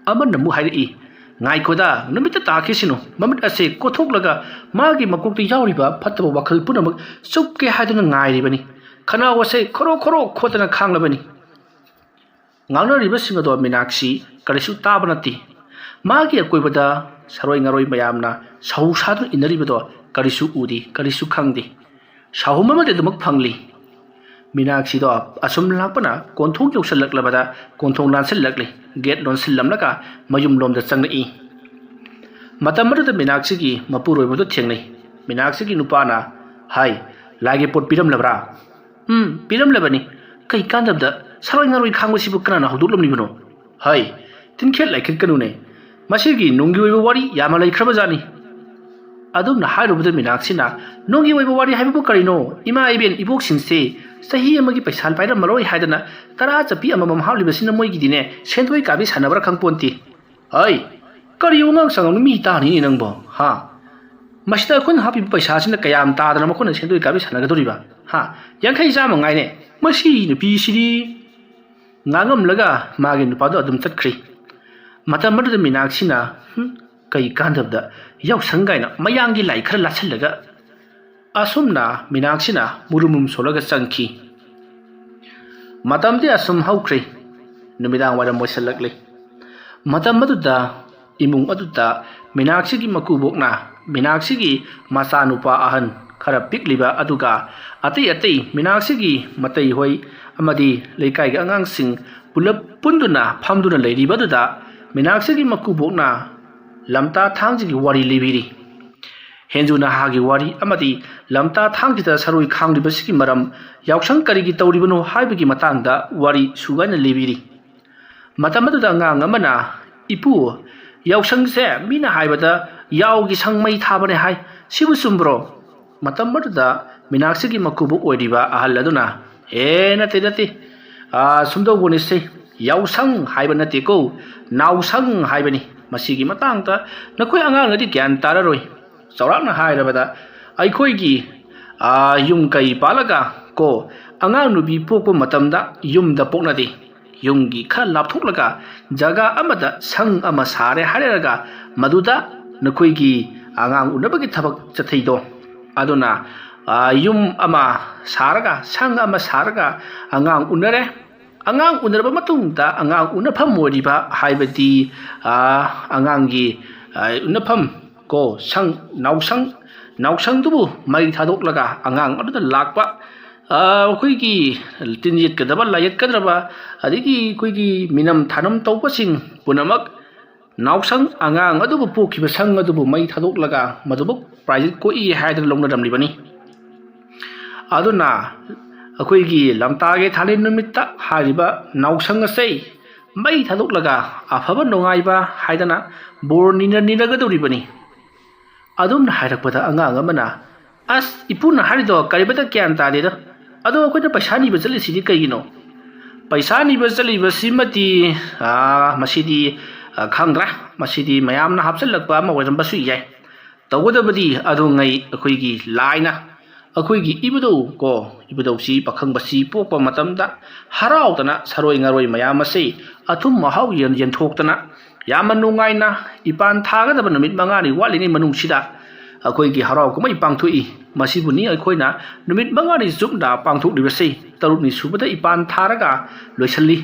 ꯑꯃꯅ ꯑꯃꯨꯛ ꯍꯥꯏꯔꯛꯏ, "ꯉꯥꯏꯈꯣꯗ, ꯅꯨꯃꯤꯠꯇ ꯇꯥꯈꯤꯁꯤꯅꯨ, ꯃꯃꯤꯠ ꯑꯁꯦ ꯀꯣꯊꯣꯛꯂꯒ ꯃꯥꯒꯤ ꯃꯀꯣꯛꯇ ꯌꯥꯎꯔꯤꯕ ꯐꯠꯇꯕ ꯋꯥꯈꯜ ꯄꯨꯝꯅꯃꯛ ꯆꯨꯞꯀꯦ ꯍꯥꯏꯗꯨꯅ ꯉꯥꯏꯔꯤꯕꯅꯤ꯫ ꯈꯅꯥꯎ ꯑꯁꯦ ꯈꯣꯔꯣ ꯈꯣꯔꯣ ꯈꯣꯠꯇꯅ ꯈꯥꯡꯂꯕꯅꯤ"꯫ ꯉꯥꯡꯅꯔꯤꯕꯁꯤꯡ ꯑꯗꯣ ꯃꯤꯅꯥꯛꯁꯤ ꯀꯔꯤꯁꯨ ꯇꯥꯕ ꯅꯠꯇꯦ꯫ ꯃꯥꯒꯤ ꯑꯀꯣꯏꯕꯗ ꯁꯔꯣꯏ ꯉꯥꯔꯣꯏ ꯃꯌꯥꯝꯅ ꯁꯧ ꯁꯥꯗꯨꯅ ꯏꯟꯅꯔꯤꯕꯗꯣ ꯀꯔꯤꯁꯨ ꯎꯗꯦ, ꯀꯔꯤꯁꯨ ꯈꯪꯗꯦ꯫ ꯁꯥꯍꯨꯝ ꯑꯃꯗꯤ ꯑꯗꯨꯃꯛ ꯐꯪꯂꯤ꯫ ꯃꯤꯅꯥꯛꯁꯤꯗꯣ ꯑꯁꯨꯝ ꯂꯥꯛꯄꯅ ꯀꯣꯟꯊꯣꯡ ꯌꯧꯁꯤꯜꯂꯛꯂꯕꯗ ꯀꯣꯟꯊꯣꯡ ꯂꯥꯟꯁꯤꯜꯂꯛꯂꯤ꯫ ꯒꯦꯠ ꯂꯣꯟꯁꯤꯜꯂꯝꯂꯒ ꯃꯌꯨꯝꯂꯣꯝꯗ ꯆꯪꯂꯛꯏ꯫ ꯃꯇꯝ ꯑꯗꯨꯗ ꯃꯤꯅꯥꯛꯁꯤꯒꯤ ꯃꯄꯨꯔꯣꯏꯕꯗꯨ ꯊꯦꯡꯅꯩ꯫ ꯃꯤꯅꯥꯛꯁꯤꯒꯤ ꯅꯨꯄꯥꯅ ꯍꯥꯏ, "ꯂꯥꯏꯒꯤ ꯄꯣꯠ ꯄꯤꯔꯝꯂꯕ꯭ꯔꯥ?" "ꯎꯝ, ꯄꯤꯔꯝꯂꯕꯅꯤ꯫ ꯀꯩ ꯀꯥꯟꯗꯕꯗ ꯁꯔꯣꯏ ꯉꯥꯔꯣꯏ ꯈꯥꯡꯕꯁꯤꯕꯨ ꯀꯅꯥꯅ ꯍꯧꯗꯣꯛꯂꯝꯂꯤꯕꯅꯣ?" "ꯍꯩ, ꯇꯤꯟꯈꯦꯠ ꯂꯥꯏꯈꯦꯠꯀꯅꯨꯅꯦ꯫ ꯃꯁꯤꯒꯤ ꯅꯨꯡꯒꯤ ꯑꯣꯏꯕ ꯋꯥꯔꯤ ꯌꯥꯝꯅ ꯂꯩꯈ꯭ꯔꯕꯖꯥꯠꯅꯤ"꯫ ꯑꯗꯨꯝꯅ ꯍꯥꯏꯔꯨꯕꯗ ꯃꯤꯅꯥꯛꯁꯤꯅ, "ꯅꯨꯡꯒꯤ ꯑꯣꯏꯕ ꯋꯥꯔꯤ ꯍꯥꯏꯕꯕꯨ ꯀꯔꯤꯅꯣ? ꯏꯃꯥ ꯏꯕꯦꯟ ꯏꯕꯣꯛꯁꯤꯡꯁꯦ ꯆꯍꯤ ꯑꯃꯒꯤ ꯄꯩꯁꯥ ꯄꯥꯏꯔꯝꯃꯔꯣꯏ ꯍꯥꯏꯗꯅ ꯇꯔꯥ ꯆꯠꯄꯤ ꯑꯃꯃꯝ ꯍꯥꯞꯂꯤꯕꯁꯤꯅ ꯃꯣꯏꯒꯤꯗꯤꯅꯦ ꯁꯦꯟꯗꯣꯏ ꯀꯥꯕꯤ ꯁꯥꯟꯅꯕ꯭ꯔꯥ ꯈꯪꯄꯣꯟꯇꯦ꯫ ꯍꯩ, ꯀꯔꯤ ꯑꯉꯥꯡ ꯁꯪꯉꯝꯅꯣ ꯃꯤ ꯇꯥꯅꯤꯅꯦ ꯅꯪꯕꯣ, ꯍꯥ? ꯃꯁꯤꯗ ꯑꯩꯈꯣꯏꯅ ꯍꯥꯞꯄꯤꯕ ꯄꯩꯁꯥꯁꯤꯅ ꯀꯌꯥꯝ ꯇꯥꯗꯅ ꯃꯈꯣꯏꯅ ꯁꯦꯟꯗꯣꯏ ꯀꯥꯕꯤ ꯁꯥꯟꯅꯒꯗꯧꯔꯤꯕ? ꯍꯥ? ꯌꯥꯡꯈꯩ ꯆꯥꯝꯃ ꯉꯥꯏꯅꯦ꯫ ꯃꯁꯤ ꯅꯨꯄꯤꯁꯤꯗꯤ" ꯉꯥꯡꯉꯝꯂꯒ ꯃꯥꯒꯤ ꯅꯨꯄꯥꯗꯣ ꯑꯗꯨꯝ ꯆꯠꯈ꯭ꯔꯤ꯫ ꯃꯇꯝ ꯑꯗꯨꯗ ꯃꯤꯅꯥꯛꯁꯤꯅ, "ꯍꯨꯝ, ꯀꯩ ꯀꯥꯟꯗꯕꯗ ꯌꯥꯎꯁꯪ ꯀꯥꯏꯅ ꯃꯌꯥꯡꯒꯤ ꯂꯥꯏ ꯈꯔ ꯂꯥꯠꯁꯜꯂꯒ?" ꯑꯁꯨꯝꯅ ꯃꯤꯅꯥꯛꯁꯤꯅ ꯃꯨꯔꯨꯝ ꯃꯨꯔꯨꯝ ꯁꯣꯜꯂꯒ ꯆꯪꯈꯤ꯫ ꯃꯇꯝꯗꯤ ꯑꯁꯨꯝ ꯍꯧꯈ꯭ꯔꯦ꯫ ꯅꯨꯃꯤꯗꯥꯡ ꯋꯥꯏꯔꯝ ꯑꯣꯏꯁꯜꯂꯛꯂꯦ꯫ ꯃꯇꯝ ꯑꯗꯨꯗ ꯏꯃꯨꯡ ꯑꯗꯨꯗ ꯃꯤꯅꯥꯛꯁꯤꯒꯤ ꯃꯀꯨꯕꯣꯛꯅ ꯃꯤꯅꯥꯛꯁꯤꯒꯤ ꯃꯆꯥꯅꯨꯄꯥ ꯑꯍꯟ ꯈꯔ ꯄꯤꯛꯂꯤꯕ ꯑꯗꯨꯒ ꯑꯇꯩ ꯑꯇꯩ ꯃꯤꯅꯥꯛꯁꯤꯒꯤ ꯃꯇꯩ ꯍꯣꯏ ꯑꯃꯗꯤ ꯂꯩꯀꯥꯏꯒꯤ ꯑꯉꯥꯡꯁꯤꯡ ꯄꯨꯂꯞ ꯄꯨꯟꯗꯨꯅ ꯐꯝꯗꯨꯅ ꯂꯩꯔꯤꯕ ꯑꯗꯨꯗ ꯃꯤꯅꯥꯛꯁꯤꯒꯤ ꯃꯀꯨꯕꯣꯛꯅ ꯂꯝꯇꯥ ꯊꯥꯡꯖꯒꯤ ꯋꯥꯔꯤ ꯂꯤꯕꯤꯔꯤ꯫ ꯍꯦꯟꯖꯨ ꯅꯍꯥꯒꯤ ꯋꯥꯔꯤ ꯑꯃꯗꯤ ꯂꯝꯇꯥ ꯊꯥꯡꯖꯗ ꯁꯔꯣꯏ ꯈꯥꯡꯂꯤꯕꯁꯤꯒꯤ ꯃꯔꯝ, ꯌꯥꯎꯁꯪ ꯀꯔꯤꯒꯤ ꯇꯧꯔꯤꯕꯅꯣ ꯍꯥꯏꯕꯒꯤ ꯃꯇꯥꯡꯗ ꯋꯥꯔꯤ ꯁꯨꯒꯥꯏꯅ ꯂꯤꯕꯤꯔꯤ꯫ ꯃꯇꯝ ꯑꯗꯨꯗ ꯑꯉꯥꯡ ꯑꯃꯅ, "ꯏꯄꯨ, ꯌꯥꯎꯁꯪꯁꯦ ꯃꯤꯅ ꯍꯥꯏꯕꯗ ꯌꯥꯎꯒꯤ ꯁꯪ ꯃꯩ ꯊꯥꯕꯅꯦ ꯍꯥꯏ, ꯁꯤꯕꯨ ꯆꯨꯝꯕ꯭ꯔꯣ?" ꯃꯇꯝ ꯑꯗꯨꯗ ꯃꯤꯅꯥꯛꯁꯤꯒꯤ ꯃꯀꯨꯕꯣꯛ ꯑꯣꯏꯔꯤꯕ ꯑꯍꯜ ꯑꯗꯨꯅ, "ꯑꯦ, ꯅꯠꯇꯦ, ꯅꯠꯇꯦ, ꯑꯥ, ꯁꯨꯝꯗꯧꯕꯅꯤꯁꯦ, ꯌꯥꯎꯁꯪ ꯍꯥꯏꯕ ꯅꯠꯇꯦꯀꯣ, ꯅꯥꯎꯁꯪ ꯍꯥꯏꯕꯅꯤ꯫ ꯃꯁꯤꯒꯤ ꯃꯇꯥꯡꯗ ꯅꯈꯣꯏ ꯑꯉꯥꯡꯅꯗꯤ ꯒ꯭ꯌꯥꯟ ꯇꯥꯔꯔꯣꯏ꯫ ꯆꯥꯎꯔꯥꯛꯅ ꯍꯥꯏꯔꯕꯗ ꯑꯩꯈꯣꯏꯒꯤ, ꯑꯥ, ꯌꯨꯝ ꯀꯩ ꯄꯥꯜꯂꯒ ꯀꯣ, ꯑꯉꯥꯡ ꯅꯨꯄꯤ ꯄꯣꯛꯄ ꯃꯇꯝꯗ ꯌꯨꯝꯗ ꯄꯣꯛꯅꯗꯦ꯫ ꯌꯨꯝꯒꯤ ꯈꯔ ꯂꯥꯞꯊꯣꯛꯂꯒ ꯖꯒꯥ ꯑꯃꯗ ꯁꯪ ꯑꯃ ꯁꯥꯔꯦ ꯍꯥꯏꯔꯒ ꯃꯗꯨꯗ ꯅꯈꯣꯏꯒꯤ ꯑꯉꯥꯡ ꯎꯅꯕꯒꯤ ꯊꯕꯛ ꯆꯠꯊꯩꯗꯣ꯫ ꯑꯗꯨꯅ, ꯑꯥ, ꯌꯨꯝ ꯑꯃ ꯁꯥꯔꯒ, ꯁꯪ ꯑꯃ ꯁꯥꯔꯒ ꯑꯉꯥꯡ ꯎꯅꯔꯦ꯫ ꯑꯉꯥꯡ ꯎꯅꯔꯕ ꯃꯇꯨꯡꯗ ꯑꯉꯥꯡ ꯎꯅꯐꯝ ꯑꯣꯏꯔꯤꯕ ꯍꯥꯏꯕꯗꯤ, ꯑꯥ, ꯑꯉꯥꯡꯒꯤ, ꯑꯥ, ꯎꯅꯐꯝ ꯀꯣ, ꯁꯪ, ꯅꯥꯎꯁꯪ, ꯅꯥꯎꯁꯪꯗꯨꯕꯨ ꯃꯩ ꯊꯥꯗꯣꯛꯂꯒ ꯑꯉꯥꯡ ꯑꯗꯨꯗ ꯂꯥꯛꯄ, ꯑꯥ, ꯑꯩꯈꯣꯏꯒꯤ ꯇꯤꯟ ꯌꯦꯠꯀꯗꯕ, ꯂꯥꯏ ꯌꯦꯠꯀꯗꯕ, ꯑꯗꯒꯤ ꯑꯩꯈꯣꯏꯒꯤ ꯃꯤꯅꯝ ꯊꯥꯅꯝ ꯇꯧꯕꯁꯤꯡ ꯄꯨꯝꯅꯃꯛ ꯅꯥꯎꯁꯪ, ꯑꯉꯥꯡ ꯑꯗꯨꯕꯨ ꯄꯣꯛꯈꯤꯕ ꯁꯪ ꯑꯗꯨꯕꯨ ꯃꯩ ꯊꯥꯗꯣꯛꯂꯒ ꯃꯗꯨꯕꯨ ꯄ꯭ꯔꯥꯏꯖ ꯀꯣꯛꯏ ꯍꯥꯏꯗꯅ ꯂꯧꯅꯔꯝꯂꯤꯕꯅꯤ꯫ ꯑꯗꯨꯅ ꯑꯩꯈꯣꯏꯒꯤ ꯂꯝꯇꯥꯒꯤ ꯊꯥꯂꯦꯟ ꯅꯨꯃꯤꯠꯇ ꯍꯥꯏꯔꯤꯕ ꯅꯥꯎꯁꯪ ꯑꯁꯦ ꯃꯩ ꯊꯥꯗꯣꯛꯂꯒ ꯑꯐꯕ ꯅꯨꯡꯉꯥꯏꯕ ꯍꯥꯏꯗꯅ ꯕꯣꯔ ꯅꯤꯅ ꯅꯤꯅꯒꯗꯧꯔꯤꯕꯅꯤ꯫ ꯑꯗꯨꯝꯅ ꯍꯥꯏꯔꯛꯄꯗ ꯑꯉꯥꯡ ꯑꯃꯅ, "ꯑꯁ, ꯏꯄꯨꯅ ꯍꯥꯏꯔꯤꯗꯣ ꯀꯔꯤꯃꯇ ꯒ꯭ꯌꯥꯟ ꯇꯥꯗꯦꯗ꯫ ꯑꯗꯣ ꯑꯩꯈꯣꯏꯅ ꯄꯩꯁꯥ ꯅꯤꯕ ꯆꯠꯂꯤꯁꯤꯗꯤ ꯀꯩꯒꯤꯅꯣ?" "ꯄꯩꯁꯥ ꯅꯤꯕ ꯆꯠꯂꯤꯕꯁꯤꯃꯗꯤ, ꯑꯥ, ꯃꯁꯤꯗꯤ, ꯑꯥ, ꯈꯪꯗ꯭ꯔꯦ꯫ ꯃꯁꯤꯗꯤ ꯃꯌꯥꯝꯅ ꯍꯥꯞꯆꯤꯜꯂꯛꯄ ꯑꯃ ꯑꯣꯏꯔꯝꯕꯁꯨ ꯌꯥꯏ꯫ ꯇꯧꯒꯗꯕꯗꯤ ꯑꯗꯨꯉꯩ ꯑꯩꯈꯣꯏꯒꯤ ꯂꯥꯏꯅ, ꯑꯩꯈꯣꯏꯒꯤ ꯏꯕꯨꯙꯧ ꯀꯣ, ꯏꯕꯨꯙꯧꯁꯤ ꯄꯥꯈꯪꯕꯁꯤ ꯄꯣꯛꯄ ꯃꯇꯝꯗ ꯍꯔꯥꯎꯗꯅ ꯁꯔꯣꯏ ꯉꯥꯔꯣꯏ ꯃꯌꯥꯝ ꯑꯁꯤ ꯑꯊꯨꯝ ꯑꯍꯥꯎ ꯌꯦꯟ ꯌꯦꯟꯊꯣꯛꯇꯅ ꯌꯥꯝꯅ ꯅꯨꯡꯉꯥꯏꯅ ꯏꯄꯥꯟ ꯊꯥꯒꯗꯕ ꯅꯨꯃꯤꯠ ꯃꯉꯥꯅꯤ ꯋꯥꯠꯂꯤꯉꯩ ꯃꯅꯨꯡꯁꯤꯗ ꯑꯩꯈꯣꯏꯒꯤ ꯍꯔꯥꯎ ꯀꯨꯝꯍꯩ ꯄꯥꯡꯊꯣꯛꯏ꯫ ꯃꯁꯤꯕꯨꯅꯤ ꯑꯩꯈꯣꯏꯅ ꯅꯨꯃꯤꯠ ꯃꯉꯥꯅꯤ ꯆꯨꯞꯅ ꯄꯥꯡꯊꯣꯛꯂꯤꯕꯁꯤ꯫ ꯇꯔꯨꯛꯅꯤ ꯁꯨꯕꯗ ꯏꯄꯥꯟ ꯊꯥꯔꯒ ꯂꯣꯏꯁꯤꯜꯂꯤ꯫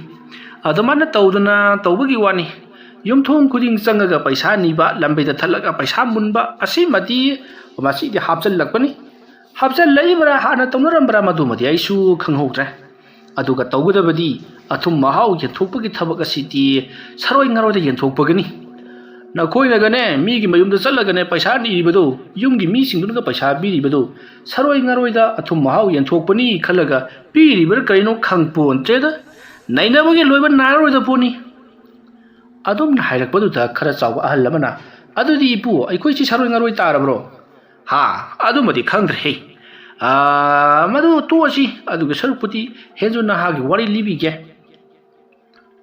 ꯑꯗꯨꯃꯥꯏꯅ ꯇꯧꯗꯅ ꯇꯧꯕꯒꯤ ꯋꯥꯅꯤ꯫ ꯌꯨꯝꯊꯣꯡ ꯈꯨꯗꯤꯡ ꯆꯪꯉꯒ ꯄꯩꯁꯥ ꯅꯤꯕ, ꯂꯝꯕꯤꯗ ꯊꯠꯂꯒ ꯄꯩꯁꯥ ꯃꯨꯟꯕ ꯑꯁꯤꯃꯗꯤ ꯃꯁꯤꯗꯤ ꯍꯥꯞꯆꯤꯜꯂꯛꯄꯅꯤ꯫ ꯍꯥꯞꯆꯤꯜꯂꯛꯏꯕ꯭ꯔꯥ, ꯍꯥꯟꯅ ꯇꯧꯅꯔꯝꯕ꯭ꯔꯥ, ꯃꯗꯨꯃꯗꯤ ꯑꯩꯁꯨ ꯈꯪꯍꯧꯗ꯭ꯔꯦ꯫ ꯑꯗꯨꯒ ꯇꯧꯒꯗꯕꯗꯤ ꯑꯊꯨꯝ ꯑꯍꯥꯎ ꯌꯦꯟꯊꯣꯛꯄꯒꯤ ꯊꯕꯛ ꯑꯁꯤꯗꯤ ꯁꯔꯣꯏ ꯉꯥꯔꯣꯏꯗ ꯌꯦꯟꯊꯣꯛꯄꯒꯅꯤ꯫ ꯅꯈꯣꯏꯅꯒꯅꯦ, ꯃꯤꯒꯤ ꯃꯌꯨꯝꯗ ꯆꯠꯂꯒꯅꯦ, ꯄꯩꯁꯥ ꯅꯤꯔꯤꯕꯗꯨ, ꯌꯨꯝꯒꯤ ꯃꯤꯁꯤꯡꯗꯨꯅꯒ ꯄꯩꯁꯥ ꯄꯤꯔꯤꯕꯗꯨ, ꯁꯔꯣꯏ ꯉꯥꯔꯣꯏꯗ ꯑꯊꯨꯝ ꯑꯍꯥꯎ ꯌꯦꯟꯊꯣꯛꯄꯅꯤ ꯈꯜꯂꯒ ꯄꯤꯔꯤꯕ꯭ꯔꯥ ꯀꯔꯤꯅꯣ ꯈꯪꯄꯣꯟꯇ꯭ꯔꯦꯗ꯫ ꯅꯩꯅꯕꯒꯤ ꯂꯣꯏꯕ ꯅꯥꯏꯔꯔꯣꯏꯗ ꯄꯣꯠꯅꯤ꯫ ꯑꯗꯨꯝꯅ ꯍꯥꯏꯔꯛꯄꯗꯨꯗ ꯈꯔ ꯆꯥꯎꯕ ꯑꯍꯜ ꯑꯃꯅ, "ꯑꯗꯨꯗꯤ ꯏꯄꯨ, ꯑꯩꯈꯣꯏꯁꯤ ꯁꯔꯣꯏ ꯉꯥꯔꯣꯏ ꯇꯥꯔꯕ꯭ꯔꯣ?" "ꯍꯥ, ꯑꯗꯨꯃꯗꯤ ꯈꯪꯗ꯭ꯔꯦꯍꯦ꯫ ꯑꯥ, ꯃꯗꯨ ꯇꯣꯛꯑꯁꯤ, ꯑꯗꯨꯒꯤ ꯁꯔꯨꯛꯄꯨꯗꯤ ꯍꯦꯟꯖꯨ ꯅꯍꯥꯒꯤ ꯋꯥꯔꯤ ꯂꯤꯕꯤꯒꯦ꯫"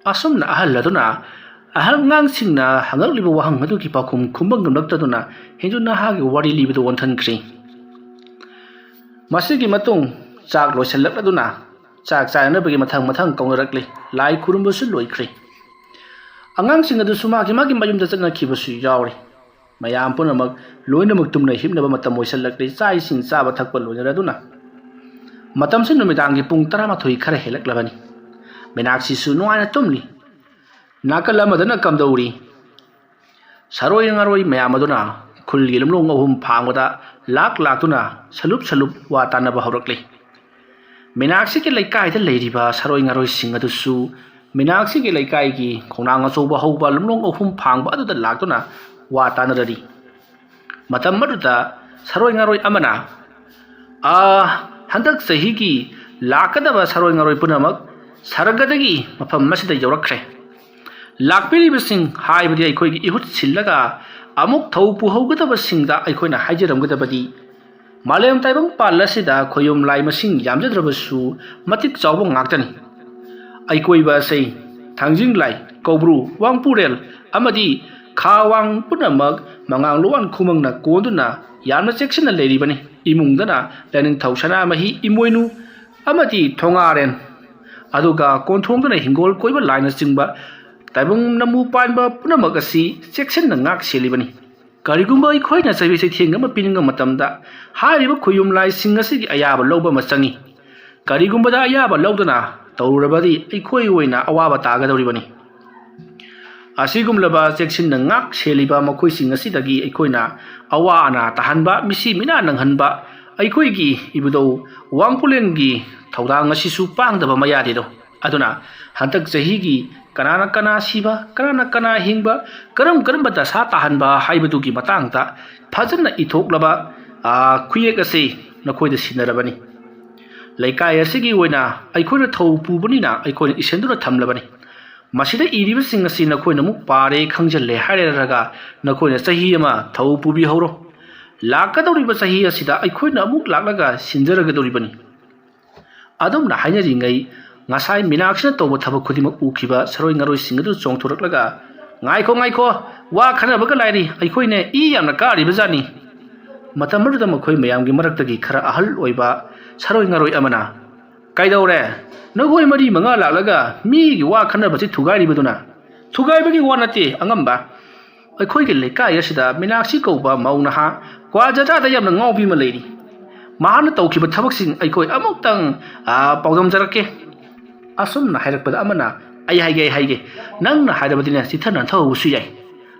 ꯑꯁꯨꯝꯅ ꯑꯍꯜ ꯑꯗꯨꯅ ꯑꯍꯜ ꯑꯉꯥꯡꯁꯤꯡꯅ ꯍꯪꯂꯛꯂꯤꯕ ꯋꯥꯍꯪ ꯑꯗꯨꯒꯤ ꯄꯥꯎꯈꯨꯝ ꯈꯨꯝꯕ ꯉꯝꯂꯛꯇꯗꯨꯅ ꯍꯦꯟꯖꯨ ꯅꯍꯥꯒꯤ ꯋꯥꯔꯤ ꯂꯤꯕꯗꯨ ꯑꯣꯟꯊꯟꯈ꯭ꯔꯤ꯫ ꯃꯁꯤꯒꯤ ꯃꯇꯨꯡ ꯆꯥꯛ ꯂꯣꯏꯁꯤꯜꯂꯛꯂꯗꯨꯅ ꯆꯥꯛ ꯆꯥꯅꯅꯕꯒꯤ ꯃꯊꯪ ꯃꯊꯪ ꯀꯧꯅꯔꯛꯂꯤ꯫ ꯂꯥꯏ ꯈꯨꯔꯨꯝꯕꯁꯨ ꯂꯣꯏꯈ꯭ꯔꯦ꯫ ꯑꯉꯥꯡꯁꯤꯡ ꯑꯗꯨꯁꯨ ꯃꯥꯒꯤ ꯃꯥꯒꯤ ꯃꯌꯨꯝꯗ ꯆꯠꯅꯈꯤꯕꯁꯨ ꯌꯥꯎꯔꯤ꯫ ꯃꯌꯥꯝ ꯄꯨꯝꯅꯃꯛ ꯂꯣꯏꯅꯃꯛ ꯇꯨꯝꯅ ꯍꯤꯞꯅꯕ ꯃꯇꯝ ꯑꯣꯏꯁꯤꯜꯂꯛꯂꯤ꯫ ꯆꯥꯛ ꯏꯁꯤꯡ ꯆꯥꯕ ꯊꯛꯄ ꯂꯣꯏꯅꯔꯗꯨꯅ ꯃꯇꯝꯁꯤ ꯅꯨꯃꯤꯗꯥꯡꯒꯤ ꯄꯨꯡ ꯇꯔꯥꯃꯥꯊꯣꯏ ꯈꯔ ꯍꯦꯜꯂꯛꯂꯕꯅꯤ꯫ ꯃꯤꯅꯥꯛꯁꯤꯁꯨ ꯅꯨꯡꯉꯥꯏꯅ ꯇꯨꯝꯂꯤ꯫ ꯅꯥꯀꯜ ꯑꯃꯗꯅ ꯀꯝꯗꯧꯔꯤ? ꯁꯔꯣꯏ ꯉꯥꯔꯣꯏ ꯃꯌꯥꯝ ꯑꯗꯨꯅ ꯈꯨꯜꯒꯤ ꯂꯝꯂꯣꯡ ꯑꯍꯨꯝ ꯐꯥꯡꯕꯗ ꯂꯥꯛ ꯂꯥꯛꯇꯨꯅ ꯁꯂꯨꯞ ꯁꯂꯨꯞ ꯋꯥ ꯇꯥꯅꯕ ꯍꯧꯔꯛꯂꯤ꯫ ꯃꯤꯅꯥꯛꯁꯤꯒꯤ ꯂꯩꯀꯥꯏꯗ ꯂꯩꯔꯤꯕ ꯁꯔꯣꯏ ꯉꯥꯔꯣꯏꯁꯤꯡ ꯑꯗꯨꯁꯨ ꯃꯤꯅꯥꯛꯁꯤꯒꯤ ꯂꯩꯀꯥꯏꯒꯤ ꯈꯣꯡꯅꯥꯡ ꯑꯆꯧꯕ ꯍꯧꯕ ꯂꯝꯂꯣꯡ ꯑꯍꯨꯝ ꯐꯥꯡꯕ ꯑꯗꯨꯗ ꯂꯥꯛꯇꯨꯅ ꯋꯥ ꯇꯥꯅꯔꯔꯤ꯫ ꯃꯇꯝ ꯑꯗꯨꯗ ꯁꯔꯣꯏ ꯉꯥꯔꯣꯏ ꯑꯃꯅ, "ꯑꯥ, ꯍꯟꯗꯛ ꯆꯍꯤꯒꯤ ꯂꯥꯛꯀꯗꯕ ꯁꯔꯣꯏ ꯉꯥꯔꯣꯏ ꯄꯨꯝꯅꯃꯛ ꯁꯔꯒꯗꯒꯤ ꯃꯐꯝ ꯑꯁꯤꯗ ꯌꯧꯔꯛꯈ꯭ꯔꯦ꯫ ꯂꯥꯛꯄꯤꯔꯤꯕꯁꯤꯡ ꯍꯥꯏꯕꯗꯤ ꯑꯩꯈꯣꯏꯒꯤ ꯏꯍꯨꯠ ꯁꯤꯜꯂꯒ ꯑꯃꯨꯛ ꯊꯧ ꯄꯨꯍꯧꯒꯗꯕꯁꯤꯡꯗ ꯑꯩꯈꯣꯏꯅ ꯍꯥꯏꯖꯔꯝꯒꯗꯕꯗꯤ, ꯃꯥꯂꯦꯝ ꯇꯥꯏꯕꯪꯄꯥꯜ ꯑꯁꯤꯗ ꯈꯣꯌꯨꯝ ꯂꯥꯏ ꯃꯁꯤꯡ ꯌꯥꯝꯖꯗ꯭ꯔꯕꯁꯨ ꯃꯇꯤꯛ ꯆꯥꯎꯕ ꯉꯥꯛꯇꯅꯤ꯫ ꯑꯀꯣꯏꯕ ꯑꯁꯤ ꯊꯥꯡꯖꯤꯡ ꯂꯥꯏ, ꯀꯧꯕ꯭ꯔꯨ, ꯋꯥꯡꯄꯨꯔꯦꯜ ꯑꯃꯗꯤ ꯈꯥ ꯋꯥꯡ ꯄꯨꯝꯅꯃꯛ ꯃꯉꯥꯡ ꯂꯨꯋꯥꯟ ꯈꯨꯃꯪꯅ ꯀꯣꯟꯗꯨꯅ ꯌꯥꯝꯅ ꯆꯦꯛꯁꯤꯟꯅ ꯂꯩꯔꯤꯕꯅꯤ꯫ ꯏꯃꯨꯡꯗꯅ ꯂꯥꯏꯅꯤꯡꯊꯧ ꯁꯅꯥꯃꯍꯤ ꯏꯃꯣꯏꯅꯨ ꯑꯃꯗꯤ ꯊꯣꯉꯥꯔꯦꯟ, ꯑꯗꯨꯒ ꯀꯣꯟꯊꯣꯡꯗꯅ ꯍꯤꯡꯒꯣꯜ ꯀꯣꯏꯕ ꯂꯥꯏꯅꯆꯤꯡꯕ ꯇꯥꯏꯕꯪ ꯅꯃꯨ ꯄꯥꯟꯕ ꯄꯨꯝꯅꯃꯛ ꯑꯁꯤ ꯆꯦꯛꯁꯤꯟꯅ ꯉꯥꯛ ꯁꯦꯜꯂꯤꯕꯅꯤ꯫ ꯀꯔꯤꯒꯨꯝꯕ ꯑꯩꯈꯣꯏꯅ ꯆꯩꯕꯤ ꯆꯩꯊꯦꯡ ꯑꯃ ꯄꯤꯅꯤꯡꯕ ꯃꯇꯝꯗ, ꯍꯥꯏꯔꯤꯕ ꯈꯣꯌꯨꯝ ꯂꯥꯏꯁꯤꯡ ꯑꯁꯤꯒꯤ ꯑꯌꯥꯕ ꯂꯧꯕ ꯑꯃ ꯆꯪꯏ꯫ ꯀꯔꯤꯒꯨꯝꯕꯗ ꯑꯌꯥꯕ ꯂꯧꯗꯅ ꯇꯧꯔꯨꯔꯕꯗꯤ ꯑꯩꯈꯣꯏ ꯑꯣꯏꯅ ꯑꯋꯥꯕ ꯇꯥꯒꯗꯧꯔꯤꯕꯅꯤ꯫ ꯑꯁꯤꯒꯨꯝꯂꯕ ꯆꯦꯛꯁꯤꯟꯅ ꯉꯥꯛ ꯁꯦꯜꯂꯤꯕ ꯃꯈꯣꯏꯁꯤꯡ ꯑꯁꯤꯗꯒꯤ ꯑꯩꯈꯣꯏꯅ ꯑꯋꯥ ꯑꯅꯥ ꯇꯥꯍꯟꯕ, ꯃꯤꯁꯤ ꯃꯤꯅꯥ ꯅꯪꯍꯟꯕ, ꯑꯩꯈꯣꯏꯒꯤ ꯏꯕꯨꯙꯧ ꯋꯥꯡꯄꯨꯂꯦꯟꯒꯤ ꯊꯧꯗꯥꯡ ꯑꯁꯤꯁꯨ ꯄꯥꯡꯗꯕ ꯑꯃ ꯌꯥꯗꯦꯗꯣ꯫ ꯑꯗꯨꯅ ꯍꯟꯗꯛ ꯆꯍꯤꯒꯤ ꯀꯅꯥꯅ ꯀꯅꯥ ꯁꯤꯕ, ꯀꯅꯥꯅ ꯀꯅꯥ ꯍꯤꯡꯕ, ꯀꯔꯝ ꯀꯔꯝꯕ ꯗꯁꯥ ꯇꯥꯍꯟꯕ ꯍꯥꯏꯕꯗꯨꯒꯤ ꯃꯇꯥꯡꯗ ꯐꯖꯅ ꯏꯊꯣꯛꯂꯕ, ꯑ, ꯈꯨꯌꯦꯛ ꯑꯁꯤ ꯅꯈꯣꯏꯗ ꯁꯤꯟꯅꯔꯕꯅꯤ꯫ ꯂꯩꯀꯥꯏ ꯑꯁꯤꯒꯤ ꯑꯣꯏꯅ ꯑꯩꯈꯣꯏꯅ ꯊꯧ ꯄꯨꯕꯅꯤꯅ ꯑꯩꯈꯣꯏꯅ ꯏꯁꯤꯟꯗꯨꯅ ꯊꯝꯂꯕꯅꯤ꯫ ꯃꯁꯤꯗ ꯏꯔꯤꯕꯁꯤꯡ ꯑꯁꯤ ꯅꯈꯣꯏꯅ ꯑꯃꯨꯛ ꯄꯥꯔꯦ, ꯈꯪꯖꯤꯜꯂꯦ ꯍꯥꯏꯔꯒ ꯅꯈꯣꯏꯅ ꯆꯍꯤ ꯑꯃ ꯊꯧ ꯄꯨꯕꯤꯍꯧꯔꯣ꯫ ꯂꯥꯛꯀꯗꯧꯔꯤꯕ ꯆꯍꯤ ꯑꯁꯤꯗ ꯑꯩꯈꯣꯏꯅ ꯑꯃꯨꯛ ꯂꯥꯛꯂꯒ ꯁꯤꯟꯖꯔꯒꯗꯧꯔꯤꯕꯅꯤ꯫ ꯑꯗꯨꯝꯅ ꯍꯥꯏꯅꯔꯤꯉꯩ, ꯉꯁꯥꯏ ꯃꯤꯅꯥꯛꯁꯤꯅ ꯇꯧꯕ ꯊꯕꯛ ꯈꯨꯗꯤꯡꯃꯛ ꯎꯈꯤꯕ ꯁꯔꯣꯏ ꯉꯥꯔꯣꯏꯁꯤꯡ ꯑꯗꯨ ꯆꯣꯡꯊꯣꯔꯛꯂꯒ, "ꯉꯥꯏꯈꯣ, ꯉꯥꯏꯈꯣ, ꯋꯥ ꯈꯟꯅꯕꯒ ꯂꯥꯏꯔꯤ, ꯑꯩꯈꯣꯏꯅ ꯏ ꯌꯥꯝꯅ ꯀꯥꯔꯤꯕ ꯖꯥꯠꯅꯤ"꯫ ꯃꯇꯝ ꯑꯗꯨꯗ ꯃꯈꯣꯏ ꯃꯌꯥꯝꯒꯤ ꯃꯔꯛꯇꯒꯤ ꯈꯔ ꯑꯍꯜ ꯑꯣꯏꯕ ꯁꯔꯣꯏ ꯉꯥꯔꯣꯏ ꯑꯃꯅ, "ꯀꯩꯗꯧꯔꯦ? ꯅꯈꯣꯏ ꯃꯔꯤ ꯃꯉꯥ ꯂꯥꯛꯂꯒ ꯃꯤꯒꯤ ꯋꯥ ꯈꯟꯅꯕꯁꯤ ꯊꯨꯒꯥꯏꯔꯤꯕꯗꯨꯅ?" "ꯊꯨꯒꯥꯏꯕꯒꯤ ꯋꯥ ꯅꯠꯇꯦ, ꯑꯉꯝꯕ꯫ ꯑꯩꯈꯣꯏꯒꯤ ꯂꯩꯀꯥꯏ ꯑꯁꯤꯗ ꯃꯤꯅꯥꯛꯁꯤ ꯀꯧꯕ ꯃꯧ ꯅꯍꯥ ꯀ꯭ꯋꯥ ꯖꯥꯇꯥꯗ ꯌꯥꯝꯅ ꯉꯥꯎꯕꯤ ꯑꯃ ꯂꯩꯔꯤ꯫ ꯃꯍꯥꯛꯅ ꯇꯧꯈꯤꯕ ꯊꯕꯛꯁꯤꯡ ꯑꯩꯈꯣꯏ ꯑꯃꯨꯛꯇꯪ, ꯑ, ꯄꯥꯎꯗꯝꯖꯔꯛꯀꯦ"꯫ ꯑꯁꯨꯝꯅ ꯍꯥꯏꯔꯛꯄꯗ ꯑꯃꯅ, "ꯑꯩ ꯍꯥꯏꯒꯦ, ꯑꯩ ꯍꯥꯏꯒꯦ꯫ ꯅꯪꯅ ꯍꯥꯏꯔꯕꯗꯤꯅꯦ, ꯆꯤꯊ ꯅꯥꯟꯊꯍꯧꯕꯁꯨ ꯌꯥꯏ"꯫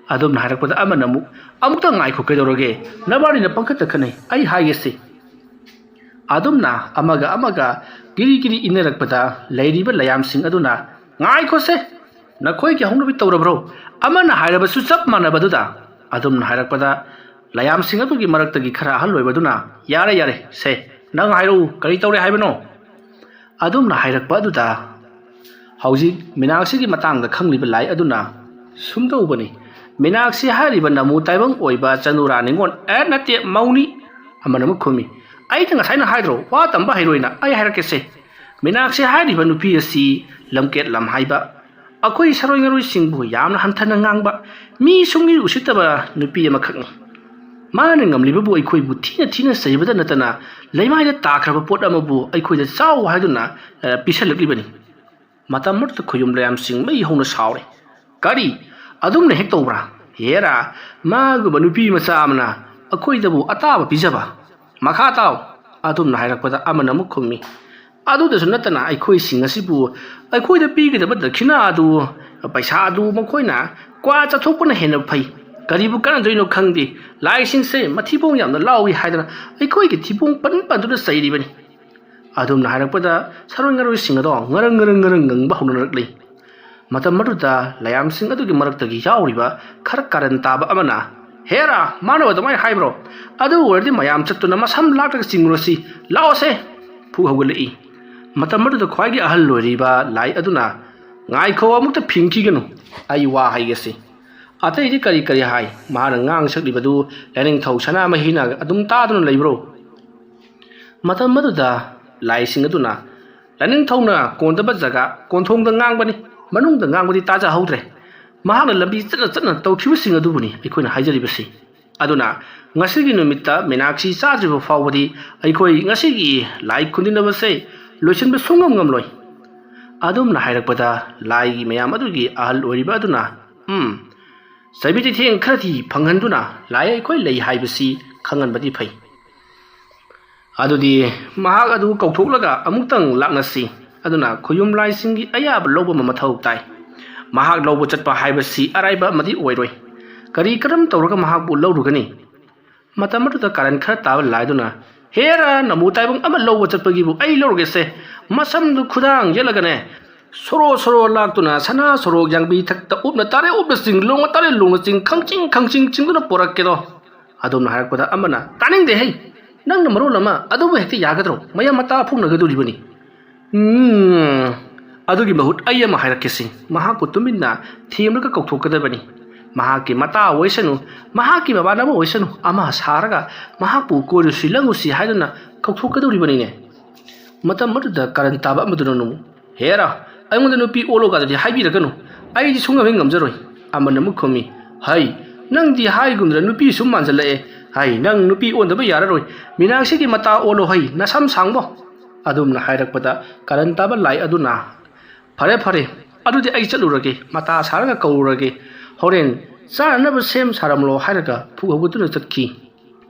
ꯑꯗꯨꯝꯅ ꯍꯥꯏꯔꯛꯄꯗ ꯑꯃꯅ ꯑꯃꯨꯛ, "ꯑꯃꯨꯛꯇꯪ ꯉꯥꯏꯈꯣ, ꯀꯩꯗꯧꯔꯒꯦ? ꯅꯕꯥꯅꯤꯅ ꯄꯪꯈꯠꯇ ꯈꯠꯅꯩ, ꯑꯩ ꯍꯥꯏꯒꯦꯁꯦ"꯫ ꯑꯗꯨꯝꯅ ꯑꯃꯒ ꯑꯃꯒ ꯀꯤꯔꯤ ꯀꯤꯔꯤ ꯏꯟꯅꯔꯛꯄꯗ ꯂꯩꯔꯤꯕ ꯂꯌꯥꯝꯁꯤꯡ ꯑꯗꯨꯅ, "ꯉꯥꯏꯈꯣꯁꯦ, ꯅꯈꯣꯏꯒꯤ ꯍꯧꯅꯕꯤ ꯇꯧꯔꯕ꯭ꯔꯣ?" ꯑꯃꯅ ꯍꯥꯏꯔꯕꯁꯨ ꯆꯞ ꯃꯥꯟꯅꯕꯗꯨꯗ ꯑꯗꯨꯝꯅ ꯍꯥꯏꯔꯛꯄꯗ, ꯂꯌꯥꯝꯁꯤꯡ ꯑꯗꯨꯒꯤ ꯃꯔꯛꯇꯒꯤ ꯈꯔ ꯑꯍꯜ ꯑꯣꯏꯕꯗꯨꯅ, "ꯌꯥꯔꯦ, ꯌꯥꯔꯦ, ꯁꯦ, ꯅꯪ ꯍꯥꯏꯔꯛꯎ, ꯀꯔꯤ ꯇꯧꯔꯦ ꯍꯥꯏꯕꯅꯣ?" ꯑꯗꯨꯝꯅ ꯍꯥꯏꯔꯛꯄ ꯑꯗꯨꯗ, ꯍꯧꯖꯤꯛ ꯃꯤꯅꯥꯛꯁꯤꯒꯤ ꯃꯇꯥꯡꯗ ꯈꯪꯂꯤꯕ ꯂꯥꯏ ꯑꯗꯨꯅ ꯁꯨꯝꯗꯧꯕꯅꯤ, ꯃꯤꯅꯥꯛꯁꯤ ꯍꯥꯏꯔꯤꯕ ꯅꯃꯨ ꯇꯥꯏꯕꯪ ꯑꯣꯏꯕ ꯆꯅꯨꯔꯥ ꯅꯤꯉꯣꯜ, "ꯑꯦ, ꯅꯠꯇꯦ, ꯃꯧꯅꯤ"꯫ ꯑꯃꯅ ꯑꯃꯨꯛ ꯈꯨꯝꯃꯤ, "ꯑꯩꯅ ꯉꯁꯥꯏꯅ ꯍꯥꯏꯗ꯭ꯔꯣ, ꯋꯥ ꯇꯝꯕ ꯍꯩꯔꯣꯏꯅ? ꯑꯩ ꯍꯥꯏꯔꯛꯀꯦꯁꯦ꯫ ꯃꯤꯅꯥꯛꯁꯤ ꯍꯥꯏꯔꯤꯕ ꯅꯨꯄꯤ ꯑꯁꯤ ꯂꯝꯀꯦꯠ ꯂꯝ ꯍꯥꯏꯕ, ꯑꯩꯈꯣꯏ ꯁꯔꯣꯏ ꯉꯔꯣꯏꯁꯤꯡꯕꯨ ꯌꯥꯝꯅ ꯍꯟꯊꯅ ꯉꯥꯡꯕ, ꯃꯤ ꯁꯨꯡꯒꯤ ꯎꯁꯤꯠꯇꯕ ꯅꯨꯄꯤ ꯑꯃꯈꯛꯅꯤ꯫ ꯃꯥꯅ ꯉꯝꯂꯤꯕꯕꯨ ꯑꯩꯈꯣꯏꯕꯨ ꯊꯤꯅ ꯊꯤꯅ ꯆꯩꯕꯗ ꯅꯠꯇꯅ, ꯂꯩꯃꯥꯏꯗ ꯇꯥꯈ꯭ꯔꯕ ꯄꯣꯠ ꯑꯃꯕꯨ ꯑꯩꯈꯣꯏꯗ ꯆꯥꯎ ꯍꯥꯏꯗꯨꯅ, ꯑ, ꯄꯤꯁꯜꯂꯛꯂꯤꯕꯅꯤ"꯫ ꯃꯇꯝ ꯑꯗꯨꯗ ꯈꯣꯌꯨꯝ ꯂꯌꯥꯝꯁꯤꯡ ꯃꯩ ꯍꯧꯅ ꯁꯥꯎꯔꯦ꯫ "ꯀꯔꯤ? ꯑꯗꯨꯝꯅ ꯍꯦꯛ ꯇꯧꯕ꯭ꯔꯥ? ꯍꯦꯔꯥ, ꯃꯥꯒꯨꯝꯕ ꯅꯨꯄꯤ ꯃꯆꯥ ꯑꯃꯅ ꯑꯩꯈꯣꯏꯗꯕꯨ ꯑꯇꯥꯕ ꯄꯤꯖꯕ? ꯃꯈꯥ ꯇꯥꯎ"꯫ ꯑꯗꯨꯝꯅ ꯍꯥꯏꯔꯛꯄꯗ ꯑꯃꯅ ꯑꯃꯨꯛ ꯈꯨꯝꯃꯤ, "ꯑꯗꯨꯗꯁꯨ ꯅꯠꯇꯅ, ꯑꯩꯈꯣꯏꯁꯤꯡ ꯑꯁꯤꯕꯨ ꯑꯩꯈꯣꯏꯗ ꯄꯤꯒꯗꯕ ꯗꯈꯤꯅꯥ ꯑꯗꯨ, ꯄꯩꯁꯥ ꯑꯗꯨ ꯃꯈꯣꯏꯅ ꯀ꯭ꯋꯥ ꯆꯥꯊꯣꯛꯄꯅ ꯍꯦꯟꯅ ꯐꯩ꯫ ꯀꯔꯤꯕꯨ ꯀꯥꯟꯅꯗꯣꯏꯅꯣ ꯈꯪꯗꯦ꯫ ꯂꯥꯏꯁꯤꯡꯁꯦ ꯃꯊꯤꯕꯣꯡ ꯌꯥꯝꯅ ꯂꯥꯎꯏ" ꯍꯥꯏꯗꯅ ꯑꯩꯈꯣꯏꯒꯤ ꯊꯤꯕꯣꯡ ꯄꯟ ꯄꯟꯗꯨꯅ ꯆꯩꯔꯤꯕꯅꯤ꯫ ꯑꯗꯨꯝꯅ ꯍꯥꯏꯔꯛꯄꯗ ꯁꯔꯣꯏ ꯉꯔꯣꯏꯁꯤꯡ ꯑꯗꯣ ꯉꯔꯪ ꯉꯔꯪ ꯉꯔꯪ ꯉꯪꯕ ꯍꯧꯅꯔꯛꯂꯤ꯫ ꯃꯇꯝ ꯑꯗꯨꯗ ꯂꯌꯥꯝꯁꯤꯡ ꯑꯗꯨꯒꯤ ꯃꯔꯛꯇꯒꯤ ꯌꯥꯎꯔꯤꯕ ꯈꯔ ꯀꯥꯔꯟ ꯇꯥꯕ ꯑꯃꯅ, "ꯍꯦꯔꯥ, ꯃꯥꯅ ꯑꯗꯨꯃꯥꯏꯅ ꯍꯥꯏꯕ꯭ꯔꯣ? ꯑꯗꯨ ꯑꯣꯏꯔꯗꯤ ꯃꯌꯥꯝ ꯆꯠꯇꯨꯅ ꯃꯁꯝ ꯂꯥꯛꯂꯒ ꯆꯤꯡꯉꯨꯔꯁꯤ꯫ ꯂꯥꯛꯑꯣꯁꯦ!" ꯐꯨ ꯍꯧꯒꯠꯂꯛꯏ꯫ ꯃꯇꯝ ꯑꯗꯨꯗ ꯈ꯭ꯋꯥꯏꯒꯤ ꯑꯍꯜ ꯑꯣꯏꯔꯤꯕ ꯂꯥꯏ ꯑꯗꯨꯅ, "ꯉꯥꯏꯈꯣ, ꯑꯃꯨꯛꯇ ꯐꯤꯡꯈꯤꯒꯅꯨ, ꯑꯩ ꯋꯥ ꯍꯥꯏꯒꯦꯁꯤ꯫ ꯑꯇꯩꯗꯤ ꯀꯔꯤ ꯀꯔꯤ ꯍꯥꯏ? ꯃꯍꯥꯛꯅ ꯉꯥꯡ ꯁꯛꯂꯤꯕꯗꯨ ꯂꯥꯏꯅꯤꯡꯊꯧ ꯁꯅꯥꯃꯍꯤꯅ ꯑꯗꯨꯝ ꯇꯥꯗꯨꯅ ꯂꯩꯕ꯭ꯔꯣ?" ꯃꯇꯝ ꯑꯗꯨꯗ ꯂꯥꯏꯁꯤꯡ ꯑꯗꯨꯅ, "ꯂꯥꯏꯅꯤꯡꯊꯧꯅ ꯀꯣꯟꯗꯕ ꯖꯒꯥ ꯀꯣꯟꯊꯣꯡꯗ ꯉꯥꯡꯕꯅꯤ, ꯃꯅꯨꯡꯗ ꯉꯥꯡꯕꯗꯤ ꯇꯥꯖꯍꯧꯗ꯭ꯔꯦ꯫ ꯃꯍꯥꯛꯅ ꯂꯝꯕꯤ ꯆꯠꯅ ꯆꯠꯅ ꯇꯧꯈꯤꯕꯁꯤꯡ ꯑꯗꯨꯕꯨꯅꯤ ꯑꯩꯈꯣꯏꯅ ꯍꯥꯏꯖꯔꯤꯕꯁꯤ꯫ ꯑꯗꯨꯅ ꯉꯁꯤꯒꯤ ꯅꯨꯃꯤꯠꯇ ꯃꯤꯅꯥꯛꯁꯤ ꯆꯥꯗ꯭ꯔꯤꯕ ꯐꯥꯎꯕꯗꯤ ꯑꯩꯈꯣꯏ ꯉꯁꯤꯒꯤ ꯂꯥꯏ ꯈꯨꯟꯗꯤꯟꯅꯕꯁꯦ ꯂꯣꯏꯁꯤꯟꯕ ꯁꯨꯡꯉꯝ ꯉꯝꯂꯣꯏ"꯫ ꯑꯗꯨꯝꯅ ꯍꯥꯏꯔꯛꯄꯗ ꯂꯥꯏꯒꯤ ꯃꯌꯥꯝ ꯑꯗꯨꯒꯤ ꯑꯍꯜ ꯑꯣꯏꯔꯤꯕ ꯑꯗꯨꯅ, "ꯎꯝ, ꯆꯩꯕꯤ ꯆꯩꯊꯦꯡ ꯈꯔꯗꯤ ꯐꯪꯍꯟꯗꯨꯅ ꯂꯥꯏ ꯑꯩꯈꯣꯏ ꯂꯩ ꯍꯥꯏꯕꯁꯤ ꯈꯪꯍꯟꯕꯗꯤ ꯐꯩ꯫ ꯑꯗꯨꯗꯤ ꯃꯍꯥꯛ ꯑꯗꯨ ꯀꯧꯊꯣꯛꯂꯒ ꯑꯃꯨꯛꯇꯪ ꯂꯥꯛꯅꯁꯤ꯫ ꯑꯗꯨꯅ ꯈꯨꯌꯨꯝ ꯂꯥꯏꯁꯤꯡꯒꯤ ꯑꯌꯥꯕ ꯂꯧꯕ ꯑꯃ ꯃꯊꯧ ꯇꯥꯏ꯫ ꯃꯍꯥꯛ ꯂꯧꯕ ꯆꯠꯄ ꯍꯥꯏꯕꯁꯤ ꯑꯔꯥꯏꯕ ꯑꯃꯗꯤ ꯑꯣꯏꯔꯣꯏ꯫ ꯀꯔꯤ ꯀꯔꯝ ꯇꯧꯔꯒ ꯃꯍꯥꯛꯄꯨ ꯂꯧꯔꯨꯒꯅꯤ?" ꯃꯇꯝ ꯑꯗꯨꯗ ꯀꯥꯔꯟ ꯈꯔ ꯇꯥꯕ ꯂꯥꯏꯗꯨꯅ, "ꯍꯦꯔꯥ, ꯅꯃꯨ ꯇꯥꯏꯕꯪ ꯑꯃ ꯂꯧꯕ ꯆꯠꯄꯒꯤꯕꯨ ꯑꯩ ꯂꯧꯔꯒꯦꯁꯦ꯫ ꯃꯁꯝꯗꯨ ꯈꯨꯗꯥꯡ ꯌꯦꯠꯂꯒꯅꯦ, ꯁꯣꯔꯣ ꯁꯣꯔꯣ ꯂꯥꯛꯇꯨꯅ ꯁꯅꯥ ꯁꯣꯔꯣꯛ ꯌꯥꯡꯕꯤ ꯊꯛꯇ ꯎꯞꯅ ꯇꯥꯔꯦ ꯎꯞꯅ ꯆꯤꯡ, ꯂꯣꯡꯅ ꯇꯥꯔꯦ ꯂꯣꯡꯅ ꯆꯤꯡ, ꯈꯪꯆꯤꯡ ꯈꯪꯆꯤꯡ ꯆꯤꯡꯗꯨꯅ ꯄꯣꯔꯛꯀꯦꯗꯣ"꯫ ꯑꯗꯨꯝꯅ ꯍꯥꯏꯔꯛꯄꯗ ꯑꯃꯅ, "ꯇꯥꯅꯤꯡꯗꯦ ꯍꯩ, ꯅꯪꯅ ꯃꯔꯣꯜ ꯑꯃ, ꯑꯗꯨꯕꯨ ꯍꯦꯛꯇ ꯌꯥꯒꯗ꯭ꯔꯣ? ꯃꯌꯥꯝ ꯃꯇꯥ ꯐꯣꯡꯅꯒꯗꯣꯔꯤꯕꯅꯤ"꯫ "ꯎꯝ, ꯑꯗꯨꯒꯤ ꯃꯍꯨꯠ ꯑꯩ ꯑꯃ ꯍꯥꯏꯔꯛꯀꯦꯁꯤ, ꯃꯍꯥꯛꯄꯨ ꯇꯨꯃꯤꯟꯅ ꯊꯦꯝꯂꯒ ꯀꯧꯊꯣꯛꯀꯗꯕꯅꯤ꯫ ꯃꯍꯥꯛꯀꯤ ꯃꯇꯥ ꯑꯣꯏꯁꯅꯨ, ꯃꯍꯥꯛꯀꯤ ꯃꯃꯥꯟꯅꯕ ꯑꯣꯏꯁꯅꯨ, ꯑꯃ ꯁꯥꯔꯒ ꯃꯍꯥꯛꯄꯨ ꯀꯣꯏꯔꯨꯁꯤ ꯂꯪꯉꯨꯁꯤ ꯍꯥꯏꯗꯨꯅ ꯀꯧꯊꯣꯛꯀꯗꯧꯔꯤꯕꯅꯤꯅꯦ꯫ ꯃꯇꯝ ꯑꯗꯨꯗ ꯀꯔꯟ ꯇꯥꯕ ꯑꯃꯗꯨꯅ ꯑꯃꯨꯛ, "ꯍꯦꯔꯥ, ꯑꯩꯉꯣꯟꯗ ꯅꯨꯄꯤ ꯑꯣꯜꯂꯣꯒꯗꯨꯗꯤ ꯍꯥꯏꯕꯤꯔꯛꯀꯅꯨ, ꯑꯩꯗꯤ ꯁꯨꯡꯉꯝ ꯍꯦꯛ ꯉꯝꯖꯔꯣꯏ"꯫ ꯑꯃꯅ ꯑꯃꯨꯛ ꯈꯨꯝꯃꯤ, "ꯍꯩ, ꯅꯪꯗꯤ ꯍꯥꯏꯒꯨꯝꯗꯅ ꯅꯨꯄꯤ ꯁꯨꯝ ꯃꯥꯟꯁꯤꯜꯂꯛꯑꯦ꯫ ꯍꯩ, ꯅꯪ ꯅꯨꯄꯤ ꯑꯣꯟꯗꯕ ꯌꯥꯔꯔꯣꯏ, ꯃꯤꯅꯥꯛꯁꯤꯒꯤ ꯃꯇꯥ ꯑꯣꯜꯂꯣ ꯍꯩ, ꯅꯁꯝ ꯁꯥꯡꯕꯣ"꯫ ꯑꯗꯨꯝꯅ ꯍꯥꯏꯔꯛꯄꯗ ꯀꯔꯟ ꯇꯥꯕ ꯂꯥꯏ ꯑꯗꯨꯅ, "ꯐꯔꯦ ꯐꯔꯦ, ꯑꯗꯨꯗꯤ ꯑꯩ ꯆꯠꯂꯨꯔꯒꯦ, ꯃꯇꯥ ꯁꯥꯔꯒ ꯀꯧꯔꯨꯔꯒꯦ, ꯍꯣꯔꯦꯟ ꯆꯥꯅꯅꯕ ꯁꯦꯝ ꯁꯥꯔꯝꯂꯣ" ꯍꯥꯏꯔꯒ ꯐꯨꯛ ꯍꯧꯒꯠꯇꯨꯅ ꯆꯠꯈꯤ꯫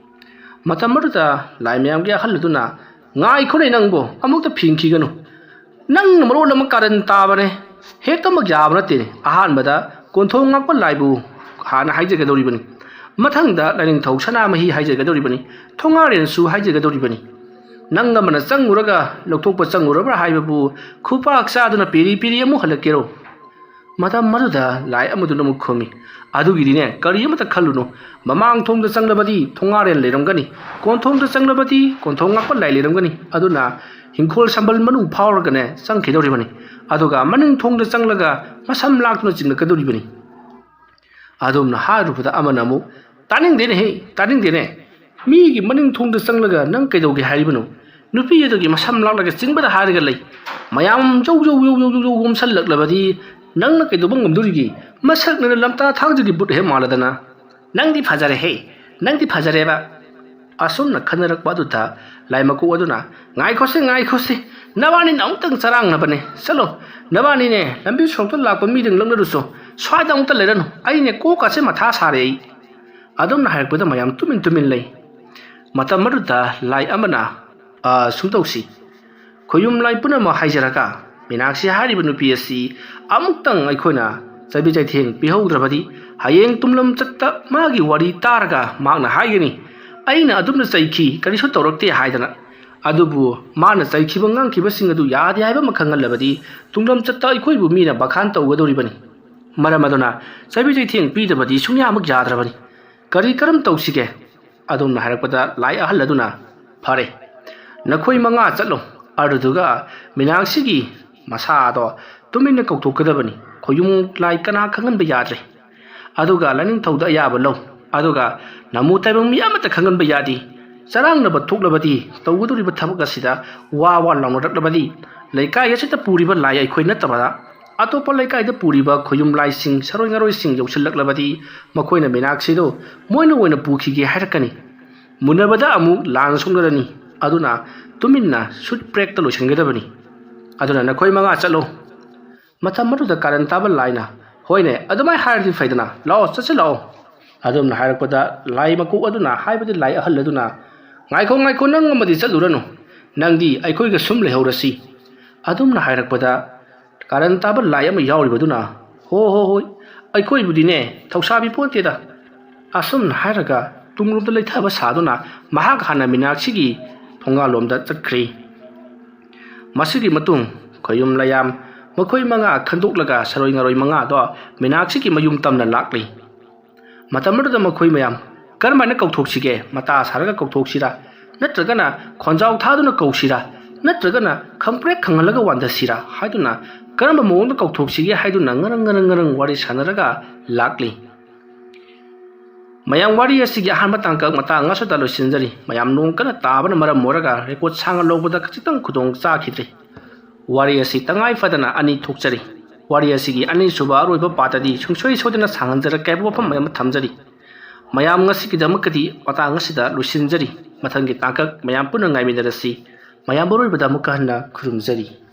ꯃꯇꯝ ꯑꯗꯨꯗ ꯂꯥꯏ ꯃꯌꯥꯝꯒꯤ ꯑꯍꯜ ꯑꯗꯨꯅ, "ꯉꯥꯏꯈꯣꯅꯦ ꯅꯪꯕꯨ, ꯑꯃꯨꯛꯇ ꯐꯤꯡꯈꯤꯒꯅꯨ꯫ ꯅꯪꯅ ꯃꯔꯣꯜ ꯑꯃ ꯀꯥꯔꯟ ꯇꯥꯕꯅꯦ꯫ ꯍꯦꯛꯇꯃꯛ ꯌꯥꯕ ꯅꯠꯇꯦꯅꯦ꯫ ꯑꯍꯥꯟꯕꯗ ꯀꯣꯟꯊꯣꯡ ꯉꯥꯛꯄ ꯂꯥꯏꯕꯨ ꯍꯥꯟꯅ ꯍꯥꯏꯖꯒꯗꯧꯔꯤꯕꯅꯤ꯫ ꯃꯊꯪꯗ ꯂꯥꯏꯅꯤꯡꯊꯧ ꯁꯅꯥꯃꯍꯤ ꯍꯥꯏꯖꯒꯗꯧꯔꯤꯕꯅꯤ꯫ ꯊꯣꯉꯥꯔꯦꯟꯁꯨ ꯍꯥꯏꯖꯒꯗꯧꯔꯤꯕꯅꯤ꯫ ꯅꯪ ꯑꯃꯅ ꯆꯪꯉꯨꯔꯒ ꯂꯧꯊꯣꯛꯄ ꯆꯪꯉꯨꯔꯕ꯭ꯔꯥ ꯍꯥꯏꯕꯕꯨ ꯈꯨꯄꯥꯛ ꯆꯥꯗꯨꯅ ꯄꯤꯔꯤ ꯄꯤꯔꯤ ꯑꯃꯨꯛ ꯍꯜꯂꯛꯀꯦꯔꯣ?" ꯃꯇꯝ ꯑꯗꯨꯗ ꯂꯥꯏ ꯑꯃꯗꯨꯅ ꯑꯃꯨꯛ ꯈꯨꯝꯃꯤ, "ꯑꯗꯨꯒꯤꯗꯤꯅꯦ ꯀꯔꯤ ꯑꯃꯠꯇ ꯈꯜꯂꯨꯅꯨ꯫ ꯃꯃꯥꯡ ꯊꯣꯡꯗ ꯆꯪꯂꯕꯗꯤ ꯊꯣꯉꯥꯔꯦꯟ ꯂꯩꯔꯝꯒꯅꯤ, ꯀꯣꯟꯊꯣꯡꯗ ꯆꯪꯂꯕꯗꯤ ꯀꯣꯟꯊꯣꯡ ꯉꯥꯛꯄ ꯂꯥꯏ ꯂꯩꯔꯝꯒꯅꯤ꯫ ꯑꯗꯨꯅ ꯍꯤꯡꯈꯣꯜ ꯁꯝꯕꯜ ꯃꯅꯨꯡ ꯐꯥꯎꯔꯒꯅꯦ ꯆꯪꯈꯤꯗꯧꯔꯤꯕꯅꯤ꯫ ꯑꯗꯨꯒ ꯃꯅꯤꯡ ꯊꯣꯡꯗ ꯆꯪꯂꯒ ꯃꯁꯝ ꯂꯥꯛꯇꯨꯅ ꯆꯤꯡꯂꯛꯀꯗꯧꯔꯤꯕꯅꯤ"꯫ ꯑꯗꯨꯝꯅ ꯍꯥꯏꯔꯨꯕꯗ ꯑꯃꯅ ꯑꯃꯨꯛ, "ꯇꯥꯅꯤꯡꯗꯦꯅꯦꯍꯦ, ꯇꯥꯅꯤꯡꯗꯦꯅꯦ꯫ ꯃꯤꯒꯤ ꯃꯅꯤꯡ ꯊꯣꯡꯗ ꯆꯪꯂꯒ ꯅꯪ ꯀꯩꯗꯧꯒꯦ ꯍꯥꯏꯔꯤꯕꯅꯣ? ꯅꯨꯄꯤ ꯑꯗꯨꯒꯤ ꯃꯁꯝ ꯂꯥꯛꯂꯒ ꯆꯤꯡꯕꯗ ꯍꯥꯏꯔꯒ ꯂꯩ꯫ ꯃꯌꯥꯝ ꯖꯧ ꯖꯧ ꯖꯧ ꯖꯧ ꯖꯧ ꯖꯧ ꯑꯣꯝꯁꯜꯂꯛꯂꯕꯗꯤ ꯅꯪꯅ ꯀꯩꯗꯧꯕ ꯉꯝꯗꯣꯔꯤꯒꯦ? ꯃꯁꯛꯅꯤꯅ ꯂꯝꯇꯥ ꯊꯥꯡꯖꯒꯤ ꯕꯨꯠ ꯍꯦꯛ ꯃꯥꯜꯂꯗꯅ꯫ ꯅꯪꯗꯤ ꯐꯖꯔꯦꯍꯦ, ꯅꯪꯗꯤ ꯐꯖꯔꯦꯕ"꯫ ꯑꯁꯨꯝꯅ ꯈꯟꯅꯔꯛꯄ ꯑꯗꯨꯗ ꯂꯥꯏ ꯃꯀꯣꯛ ꯑꯗꯨꯅ, "ꯉꯥꯏꯈꯣꯁꯦ, ꯉꯥꯏꯈꯣꯁꯦ, ꯅꯕꯥꯅꯤꯅ ꯑꯃꯨꯛꯇꯪ ꯆꯔꯥꯡꯅꯕꯅꯦ꯫ ꯆꯠꯂꯣ, ꯅꯕꯥꯅꯤꯅꯦ ꯂꯝꯕꯤ ꯁꯣꯔꯣꯛꯇ ꯂꯥꯛꯄ ꯃꯤꯗꯪ ꯂꯛꯅꯔꯨꯁꯨ, ꯁ꯭ꯋꯥꯏꯗ ꯑꯃꯨꯛꯇ ꯂꯩꯔꯅꯨ꯫ ꯑꯩꯅꯦ ꯀꯣꯛꯀꯥꯁꯦ ꯃꯊꯥ ꯁꯥꯔꯦ ꯑꯩ"꯫ ꯑꯗꯨꯝꯅ ꯍꯥꯏꯔꯛꯄꯗ ꯃꯌꯥꯝ ꯇꯨꯃꯤꯟ ꯇꯨꯃꯤꯟ ꯂꯩ꯫ ꯃꯇꯝ ꯑꯗꯨꯗ ꯂꯥꯏ ꯑꯃꯅ, "ꯑ, ꯁꯨꯝ ꯇꯧꯁꯤ꯫ ꯈꯣꯌꯨꯝ ꯂꯥꯏ ꯄꯨꯝꯅꯃꯛ ꯍꯥꯏꯖꯔꯒ ꯃꯤꯅꯥꯛꯁꯤ ꯍꯥꯏꯔꯤꯕ ꯅꯨꯄꯤ ꯑꯁꯤ ꯑꯃꯨꯛꯇꯪ ꯑꯩꯈꯣꯏꯅ ꯆꯩꯕꯤ ꯆꯩꯊꯦꯡ ꯄꯤꯍꯧꯗ꯭ꯔꯕꯗꯤ ꯍꯌꯦꯡ ꯇꯨꯡꯂꯝ ꯆꯠꯇ ꯃꯥꯒꯤ ꯋꯥꯔꯤ ꯇꯥꯔꯒ ꯃꯍꯥꯛꯅ ꯍꯥꯏꯒꯅꯤ, 'ꯑꯩꯅ ꯑꯗꯨꯝꯅ ꯆꯩꯈꯤ, ꯀꯔꯤꯁꯨ ꯇꯧꯔꯛꯇꯦ' ꯍꯥꯏꯗꯅ꯫ ꯑꯗꯨꯕꯨ ꯃꯥꯅ ꯆꯩꯈꯤꯕ ꯉꯥꯡꯈꯤꯕꯁꯤꯡ ꯑꯗꯨ ꯌꯥꯗꯦ ꯍꯥꯏꯕ ꯑꯃ ꯈꯪꯍꯜꯂꯕꯗꯤ ꯇꯨꯡꯂꯝ ꯆꯠꯇ ꯑꯩꯈꯣꯏꯕꯨ ꯃꯤꯅ ꯕꯈꯥꯟ ꯇꯧꯒꯗꯧꯔꯤꯕꯅꯤ꯫ ꯃꯔꯝ ꯑꯗꯨꯅ ꯆꯩꯕꯤ ꯆꯩꯊꯦꯡ ꯄꯤꯗꯕꯗꯤ ꯁꯨꯡꯌꯥꯃꯛ ꯌꯥꯗ꯭ꯔꯕꯅꯤ꯫ ꯀꯔꯤ ꯀꯔꯝ ꯇꯧꯁꯤꯒꯦ?" ꯑꯗꯨꯝꯅ ꯍꯥꯏꯔꯛꯄꯗ ꯂꯥꯏ ꯑꯍꯜ ꯑꯗꯨꯅ, "ꯐꯔꯦ, ꯅꯈꯣꯏ ꯃꯉꯥ ꯆꯠꯂꯣ, ꯑꯗꯨꯗꯨꯒ ꯃꯤꯅꯥꯛꯁꯤꯒꯤ ꯃꯁꯥꯗꯣ ꯇꯨꯃꯤꯟꯅ ꯀꯧꯊꯣꯛꯀꯗꯕꯅꯤ꯫ ꯈꯣꯌꯨꯝ ꯂꯥꯏ ꯀꯅꯥ ꯈꯪꯍꯟꯕ ꯌꯥꯗ꯭ꯔꯦ"꯫ ꯑꯗꯨꯒ ꯂꯥꯏꯅꯤꯡꯊꯧꯗ ꯑꯌꯥꯕ ꯂꯧ꯫ ꯑꯗꯨꯒ ꯅꯃꯨ ꯇꯥꯏꯕꯪ ꯃꯤ ꯑꯃꯠꯇ ꯈꯪꯍꯟꯕ ꯌꯥꯗꯦ꯫ ꯆꯔꯥꯡꯅꯕ ꯊꯣꯛꯂꯕꯗꯤ, ꯇꯧꯒꯗꯧꯔꯤꯕ ꯊꯕꯛ ꯑꯁꯤꯗ ꯋꯥ ꯋꯥ ꯂꯥꯎꯅꯔꯛꯂꯕꯗꯤ, ꯂꯩꯀꯥꯏ ꯑꯁꯤꯗ ꯄꯨꯔꯤꯕ ꯂꯥꯏ ꯑꯩꯈꯣꯏ ꯅꯠꯇꯕꯗ ꯑꯇꯣꯞꯄ ꯂꯩꯀꯥꯏꯗ ꯄꯨꯔꯤꯕ ꯈꯣꯌꯨꯝ ꯂꯥꯏꯁꯤꯡ, ꯁꯔꯣꯏ ꯉꯔꯣꯏꯁꯤꯡ ꯌꯧꯁꯤꯜꯂꯛꯂꯕꯗꯤ, ꯃꯈꯣꯏꯅ ꯃꯤꯅꯥꯛꯁꯤꯗꯨ ꯃꯣꯏꯅ ꯑꯣꯏꯅ ꯄꯨꯈꯤꯒꯦ ꯍꯥꯏꯔꯛꯀꯅꯤ꯫ ꯃꯨꯟꯅꯕꯗ ꯑꯃꯨꯛ ꯂꯥꯟ ꯁꯣꯛꯅꯔꯅꯤ꯫ ꯑꯗꯨꯅ ꯇꯨꯃꯤꯟꯅ ꯁꯨꯠ ꯄ꯭ꯔꯦꯛꯇ ꯂꯣꯏꯁꯤꯟꯒꯗꯕꯅꯤ꯫ ꯑꯗꯨꯅ ꯅꯈꯣꯏ ꯃꯉꯥ ꯆꯠꯂꯣ꯫ ꯃꯇꯝ ꯑꯗꯨꯗ ꯀꯥꯔꯟ ꯇꯥꯕ ꯂꯥꯏꯅ, "ꯍꯣꯏꯅꯦ, ꯑꯗꯨꯃꯥꯏꯅ ꯍꯥꯏꯔꯗꯤ ꯐꯩꯗꯅ, ꯂꯥꯛꯑꯣ, ꯆꯠꯁꯤ ꯂꯥꯛꯑꯣ"꯫ ꯑꯗꯨꯝꯅ ꯍꯥꯏꯔꯛꯄꯗ ꯂꯥꯏ ꯃꯀꯣꯛ ꯑꯗꯨꯅ, ꯍꯥꯏꯕꯗꯤ ꯂꯥꯏ ꯑꯍꯜ ꯑꯗꯨꯅ, "ꯉꯥꯏꯈꯣ, ꯉꯥꯏꯈꯣ, ꯅꯪ ꯑꯃꯗꯤ ꯆꯠꯂꯨꯔꯅꯨ, ꯅꯪꯗꯤ ꯑꯩꯈꯣꯏꯒ ꯁꯨꯝ ꯂꯩꯍꯧꯔꯁꯤ"꯫ ꯑꯗꯨꯝꯅ ꯍꯥꯏꯔꯛꯄꯗ ꯀꯥꯔꯟ ꯇꯥꯕ ꯂꯥꯏ ꯑꯃ ꯌꯥꯎꯔꯤꯕꯗꯨꯅ, "ꯍꯣ ꯍꯣ ꯍꯣꯏ, ꯑꯩꯈꯣꯏꯕꯨꯗꯤꯅꯦ ꯊꯧꯁꯥꯕꯤ ꯄꯣꯟꯇꯦꯗ"꯫ ꯑꯁꯨꯝꯅ ꯍꯥꯏꯔꯒ ꯇꯨꯡꯂꯣꯝꯗ ꯂꯩꯊꯕ ꯁꯥꯗꯨꯅ ꯃꯍꯥꯛ ꯍꯥꯟꯅ ꯃꯤꯅꯥꯛꯁꯤꯒꯤ ꯊꯣꯡꯒꯥꯜꯂꯣꯝꯗ ꯆꯠꯈ꯭ꯔꯦ꯫ ꯃꯁꯤꯒꯤ ꯃꯇꯨꯡ ꯈꯣꯌꯨꯝ ꯂꯌꯥꯝ ꯃꯈꯣꯏ ꯃꯉꯥ ꯈꯟꯗꯣꯛꯂꯒ ꯁꯔꯣꯏ ꯉꯔꯣꯏ ꯃꯉꯥꯗꯣ ꯃꯤꯅꯥꯛꯁꯤꯒꯤ ꯃꯌꯨꯝ ꯇꯝꯅ ꯂꯥꯛꯂꯤ꯫ ꯃꯇꯝ ꯑꯗꯨꯗ ꯃꯈꯣꯏ ꯃꯌꯥꯝ ꯀꯔꯝꯍꯥꯏꯅ ꯀꯧꯊꯣꯛꯁꯤꯒꯦ? ꯃꯇꯥ ꯁꯥꯔꯒ ꯀꯧꯊꯣꯛꯁꯤꯔꯥ? ꯅꯠꯇ꯭ꯔꯒꯅ ꯈꯣꯟꯖꯥꯎ ꯊꯥꯗꯨꯅ ꯀꯧꯁꯤꯔꯥ? ꯅꯠꯇ꯭ꯔꯒꯅ ꯈꯪꯄ꯭ꯔꯦꯛ ꯈꯪꯍꯜꯂꯒ ꯋꯥꯟꯊꯁꯤꯔꯥ? ꯍꯥꯏꯗꯨꯅ ꯀꯔꯝꯕ ꯃꯑꯣꯡꯗ ꯀꯧꯊꯣꯛꯁꯤꯒꯦ ꯍꯥꯏꯗꯨꯅ ꯉꯔꯪ ꯉꯔꯪ ꯉꯔꯪ ꯋꯥꯔꯤ ꯁꯥꯟꯅꯔꯒ ꯂꯥꯛꯂꯤ꯫ ꯃꯌꯥꯝ, ꯋꯥꯔꯤ ꯑꯁꯤꯒꯤ ꯑꯍꯥꯟꯕ ꯇꯥꯡꯀꯛ ꯃꯇꯥꯡ ꯑꯁꯤꯗ ꯂꯣꯏꯁꯤꯟꯖꯔꯤ꯫ ꯃꯌꯥꯝ, ꯅꯣꯡ ꯀꯟꯅ ꯇꯥꯕꯅ ꯃꯔꯝ ꯑꯣꯏꯔꯒ ꯔꯦꯀꯣꯔꯗ ꯁꯥꯡꯅ ꯂꯧꯕꯗ ꯈꯖꯤꯛꯇꯪ ꯈꯨꯗꯣꯡ ꯆꯥꯈꯤꯗ꯭ꯔꯦ꯫ ꯋꯥꯔꯤ ꯑꯁꯤ ꯇꯉꯥꯏ ꯐꯗꯅ ꯑꯅꯤ ꯊꯣꯛꯆꯔꯤ꯫ ꯋꯥꯔꯤ ꯑꯁꯤꯒꯤ ꯑꯅꯤꯁꯨꯕ ꯑꯔꯣꯏꯕ ꯄꯥꯔꯠꯇꯗꯤ ꯁꯨꯡꯁꯣꯏ ꯁꯣꯏꯗꯅ ꯁꯥꯡꯍꯟꯖꯔꯛꯀꯦ ꯍꯥꯏꯕ ꯋꯥꯐꯝ ꯑꯃ ꯊꯝꯖꯔꯤ꯫ ꯃꯌꯥꯝ, ꯉꯁꯤꯒꯤꯗꯃꯛꯇꯗꯤ ꯃꯇꯥꯡ ꯑꯁꯤꯗ ꯂꯣꯏꯁꯤꯟꯖꯔꯤ꯫ ꯃꯊꯪꯒꯤ ꯇꯥꯡꯀꯛ ꯃꯌꯥꯝ ꯄꯨꯟꯅ ꯉꯥꯏꯃꯤꯟꯅꯔꯁꯤ꯫ ꯃꯌꯥꯝ ꯑꯔꯣꯏꯕꯗ ꯑꯃꯨꯛꯀ ꯍꯟꯅ ꯈꯨꯔꯨꯝꯖꯔꯤ꯫